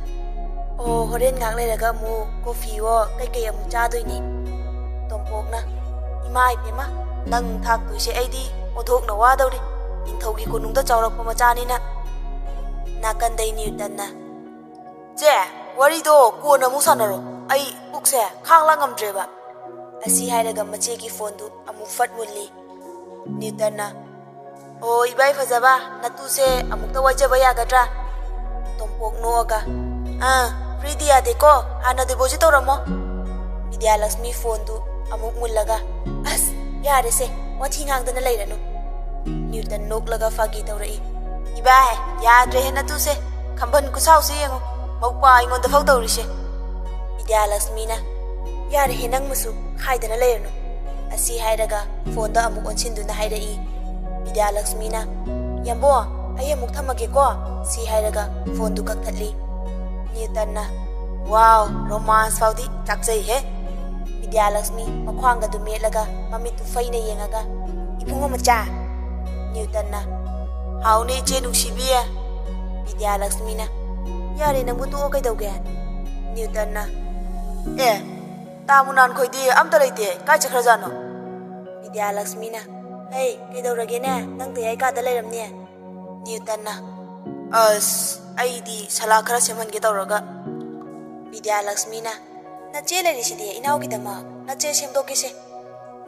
"ꯑꯣ, ꯍꯣꯔꯦꯟ ꯉꯥꯏꯍꯥꯛ ꯂꯩꯔꯒ ꯑꯃꯨꯛ ꯀꯣꯐꯤꯋꯣ ꯀꯩꯀꯩ ꯑꯃꯨꯛ ꯆꯥꯗꯣꯏꯅꯦ꯫" ꯇꯣꯝꯄꯣꯛꯅ, "ꯏꯃꯥ ꯏꯕꯦꯝꯃ, ꯅꯪ ꯊꯥꯛꯇꯣꯏꯁꯦ ꯑꯩꯗꯤ ꯑꯣꯟꯊꯣꯛꯅ ꯋꯥꯗꯧꯔꯤ꯫ ꯅꯤꯡꯊꯧꯒꯤ ꯀꯣꯅꯨꯡꯗ ꯆꯥꯎꯔꯛꯄ ꯃꯆꯥꯅꯤꯅ꯫" ꯅꯥꯀꯟꯗꯩ ꯅ꯭ꯌꯨꯇꯟꯅ, "ꯆꯦ, ꯋꯥꯔꯤꯗꯣ ꯀꯣꯟꯅ ꯑꯃꯨꯛ ꯁꯥꯟꯅꯔꯣ꯫ ꯑꯩ ꯄꯨꯛꯁꯦ ꯈꯥꯡ ꯂꯥꯡ ꯉꯝꯗ꯭ꯔꯦꯕ꯫" ꯑꯁꯤ ꯍꯥꯏꯔꯒ ꯃꯆꯦꯒꯤ ꯐꯣꯟꯗꯨ ꯑꯃꯨꯛ ꯐꯠ ꯃꯨꯜꯂꯤ꯫ ꯅ꯭ꯌꯨꯇꯟꯅ, "ꯑꯣ, ꯏꯕꯥꯏ ꯐꯖꯕ, ꯅꯇꯨꯁꯦ ꯑꯃꯨꯛꯇ ꯋꯥꯏꯖꯕ ꯌꯥꯒꯗ꯭ꯔꯥ?" ꯇꯣꯝꯄꯣꯛ ꯅꯣꯛꯑꯒ, "ꯑꯥ, ꯐ꯭ꯔꯤꯗꯤ ꯌꯥꯗꯦꯀꯣ, ꯍꯥꯟꯅ ꯗꯤꯄꯣꯖꯤꯠ ꯇꯧꯔꯝꯃꯣ꯫" ꯕꯤꯗ꯭ꯌꯥꯂꯛꯁꯃꯤ ꯐꯣꯟꯗꯨ ꯑꯃꯨꯛ ꯃꯨꯜꯂꯒ, "ꯑꯁ, ꯌꯥꯔꯦꯁꯦ, ꯋꯥꯊꯤ ꯉꯥꯡꯗꯅ ꯂꯩꯔꯅꯨ꯫" ꯅ꯭ꯌꯨꯇꯟ ꯅꯣꯛꯂꯒ ꯐꯥꯒꯤ ꯇꯧꯔꯛꯏ꯫ "ꯏꯕꯥꯏ, ꯌꯥꯗ꯭ꯔꯦꯍꯦ ꯅꯇꯨꯁꯦ, ꯈꯝꯕꯟ ꯈꯨꯁꯥꯎꯁꯦ ꯌꯦꯡꯉꯨ, ꯃꯧꯄ꯭ꯋꯥ ꯑꯩꯉꯣꯟꯗ ꯐꯥꯎ ꯇꯧꯔꯤꯁꯦ꯫" ꯕꯤꯗ꯭ꯌꯥꯂꯛꯁꯃꯤꯅ, "ꯌꯥꯔꯦꯍꯦ, ꯅꯪ ꯃꯁꯨ ꯈꯥꯏꯗꯅ ꯂꯩꯔꯅꯨ꯫" ꯑꯁꯤ ꯍꯥꯏꯔꯒ ꯐꯣꯟꯗ ꯑꯃꯨꯛ ꯑꯣꯟꯁꯤꯟꯗꯨꯅ ꯍꯥꯏꯔꯛꯏ꯫ ꯕꯤꯗ꯭ꯌꯥꯂꯛꯁꯃꯤꯅ, "ꯌꯥꯝꯕꯣ, ꯑꯩ ꯑꯃꯨꯛ ꯊꯝꯃꯒꯦꯀꯣ꯫" ꯁꯤ ꯍꯥꯏꯔꯒ ꯐꯣꯟꯗꯨ ꯀꯛꯊꯠꯂꯤ꯫ ꯅ꯭ꯌꯨꯇꯟꯅ, "ꯋꯥꯎ, ꯔꯣꯃꯥꯟꯁ ꯐꯥꯎꯗꯤ ꯆꯥꯛꯆꯩꯍꯦ꯫" ꯕꯤꯗ꯭ꯌꯥꯂꯛꯁꯃꯤ ꯃꯈ꯭ꯋꯥꯡꯒꯗꯨ ꯃꯦꯠꯂꯒ ꯃꯃꯤꯠꯇꯨ ꯐꯩꯅ ꯌꯦꯡꯉꯒ, "ꯏꯕꯨꯡꯉꯣ ꯃꯆꯥ꯫" ꯅ꯭ꯌꯨꯇꯟꯅ, "ꯍꯥꯎꯅꯦ ꯏꯆꯦ ꯅꯨꯡꯁꯤꯕꯤ꯫" ꯕꯤꯗ꯭ꯌꯥꯂꯛꯁꯃꯤꯅ, "ꯌꯥꯔꯦ, ꯅꯪꯕꯨ ꯇꯣꯛꯑꯣ ꯀꯩꯗꯧꯒꯦ?" ꯅ꯭ꯌꯨꯇꯟꯅ, "ꯑꯦ, ꯇꯥꯃꯨ ꯅꯥꯟꯈꯣꯏꯗꯤ ꯑꯝꯇ ꯂꯩꯇꯦ, ꯀꯥꯏ ꯆꯠꯈ꯭ꯔꯖꯥꯠꯅꯣ?" ꯕꯤꯗ꯭ꯌꯥꯂꯛꯁꯃꯤꯅ, "ꯍꯩ, ꯀꯩꯗꯧꯔꯒꯦꯅꯦ? ꯅꯪ ꯇꯌꯥꯏ ꯀꯥꯗ ꯂꯩꯔꯝꯅꯦ꯫" ꯅ꯭ꯌꯨꯇꯟꯅ, "ꯑꯁ, ꯑꯩꯗꯤ ꯁꯂꯥ ꯈꯔ ꯁꯦꯝꯍꯟꯒꯦ ꯇꯧꯔꯒ꯫" ꯕꯤꯗ꯭ꯌꯥꯂꯛꯁꯃꯤꯅ, "ꯅꯆꯦ ꯂꯩꯔꯤꯁꯤꯗꯤ ꯏꯅꯥꯎꯒꯤꯗꯃꯛ, ꯅꯆꯦ ꯁꯦꯝꯗꯣꯛꯀꯦꯁꯦ꯫"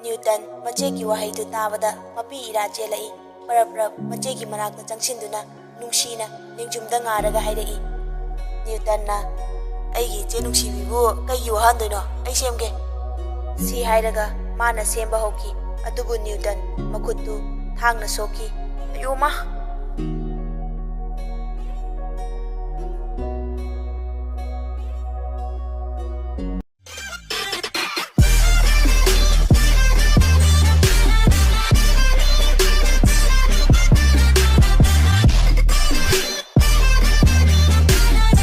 ꯅ꯭ꯌꯨꯇꯟ ꯃꯆꯦꯒꯤ ꯋꯥꯍꯩꯗꯨ ꯇꯥꯕꯗ ꯃꯄꯤ ꯏꯔꯥ ꯆꯦꯜꯂꯛꯏ꯫ ꯄꯔꯞ ꯄꯔꯞ ꯃꯆꯦꯒꯤ ꯃꯅꯥꯛꯇ ꯆꯪꯁꯤꯟꯗꯨꯅ ꯅꯨꯡꯁꯤꯅ ꯅꯤꯡꯖꯨꯝꯗ ꯉꯥꯔꯒ ꯍꯥꯏꯔꯛꯏ꯫ ꯅ꯭ꯌꯨꯇꯟꯅ, "ꯑꯩꯒꯤ ꯏꯆꯦ ꯅꯨꯡꯁꯤꯕꯤꯕꯨ ꯀꯩꯒꯤ ꯋꯥꯍꯟꯗꯣꯏꯅꯣ? ꯑꯩ ꯁꯦꯝꯒꯦ꯫" ꯁꯤ ꯍꯥꯏꯔꯒ ꯃꯥꯅ ꯁꯦꯝꯕ ꯍꯧꯈꯤ꯫ ꯑꯗꯨꯕꯨ ꯅ꯭ꯌꯨꯇꯟ ꯃꯈꯨꯠꯇꯨ ꯊꯥꯡꯅ ꯁꯣꯛꯈꯤ꯫ "ꯑꯌꯣ ꯃꯥ!"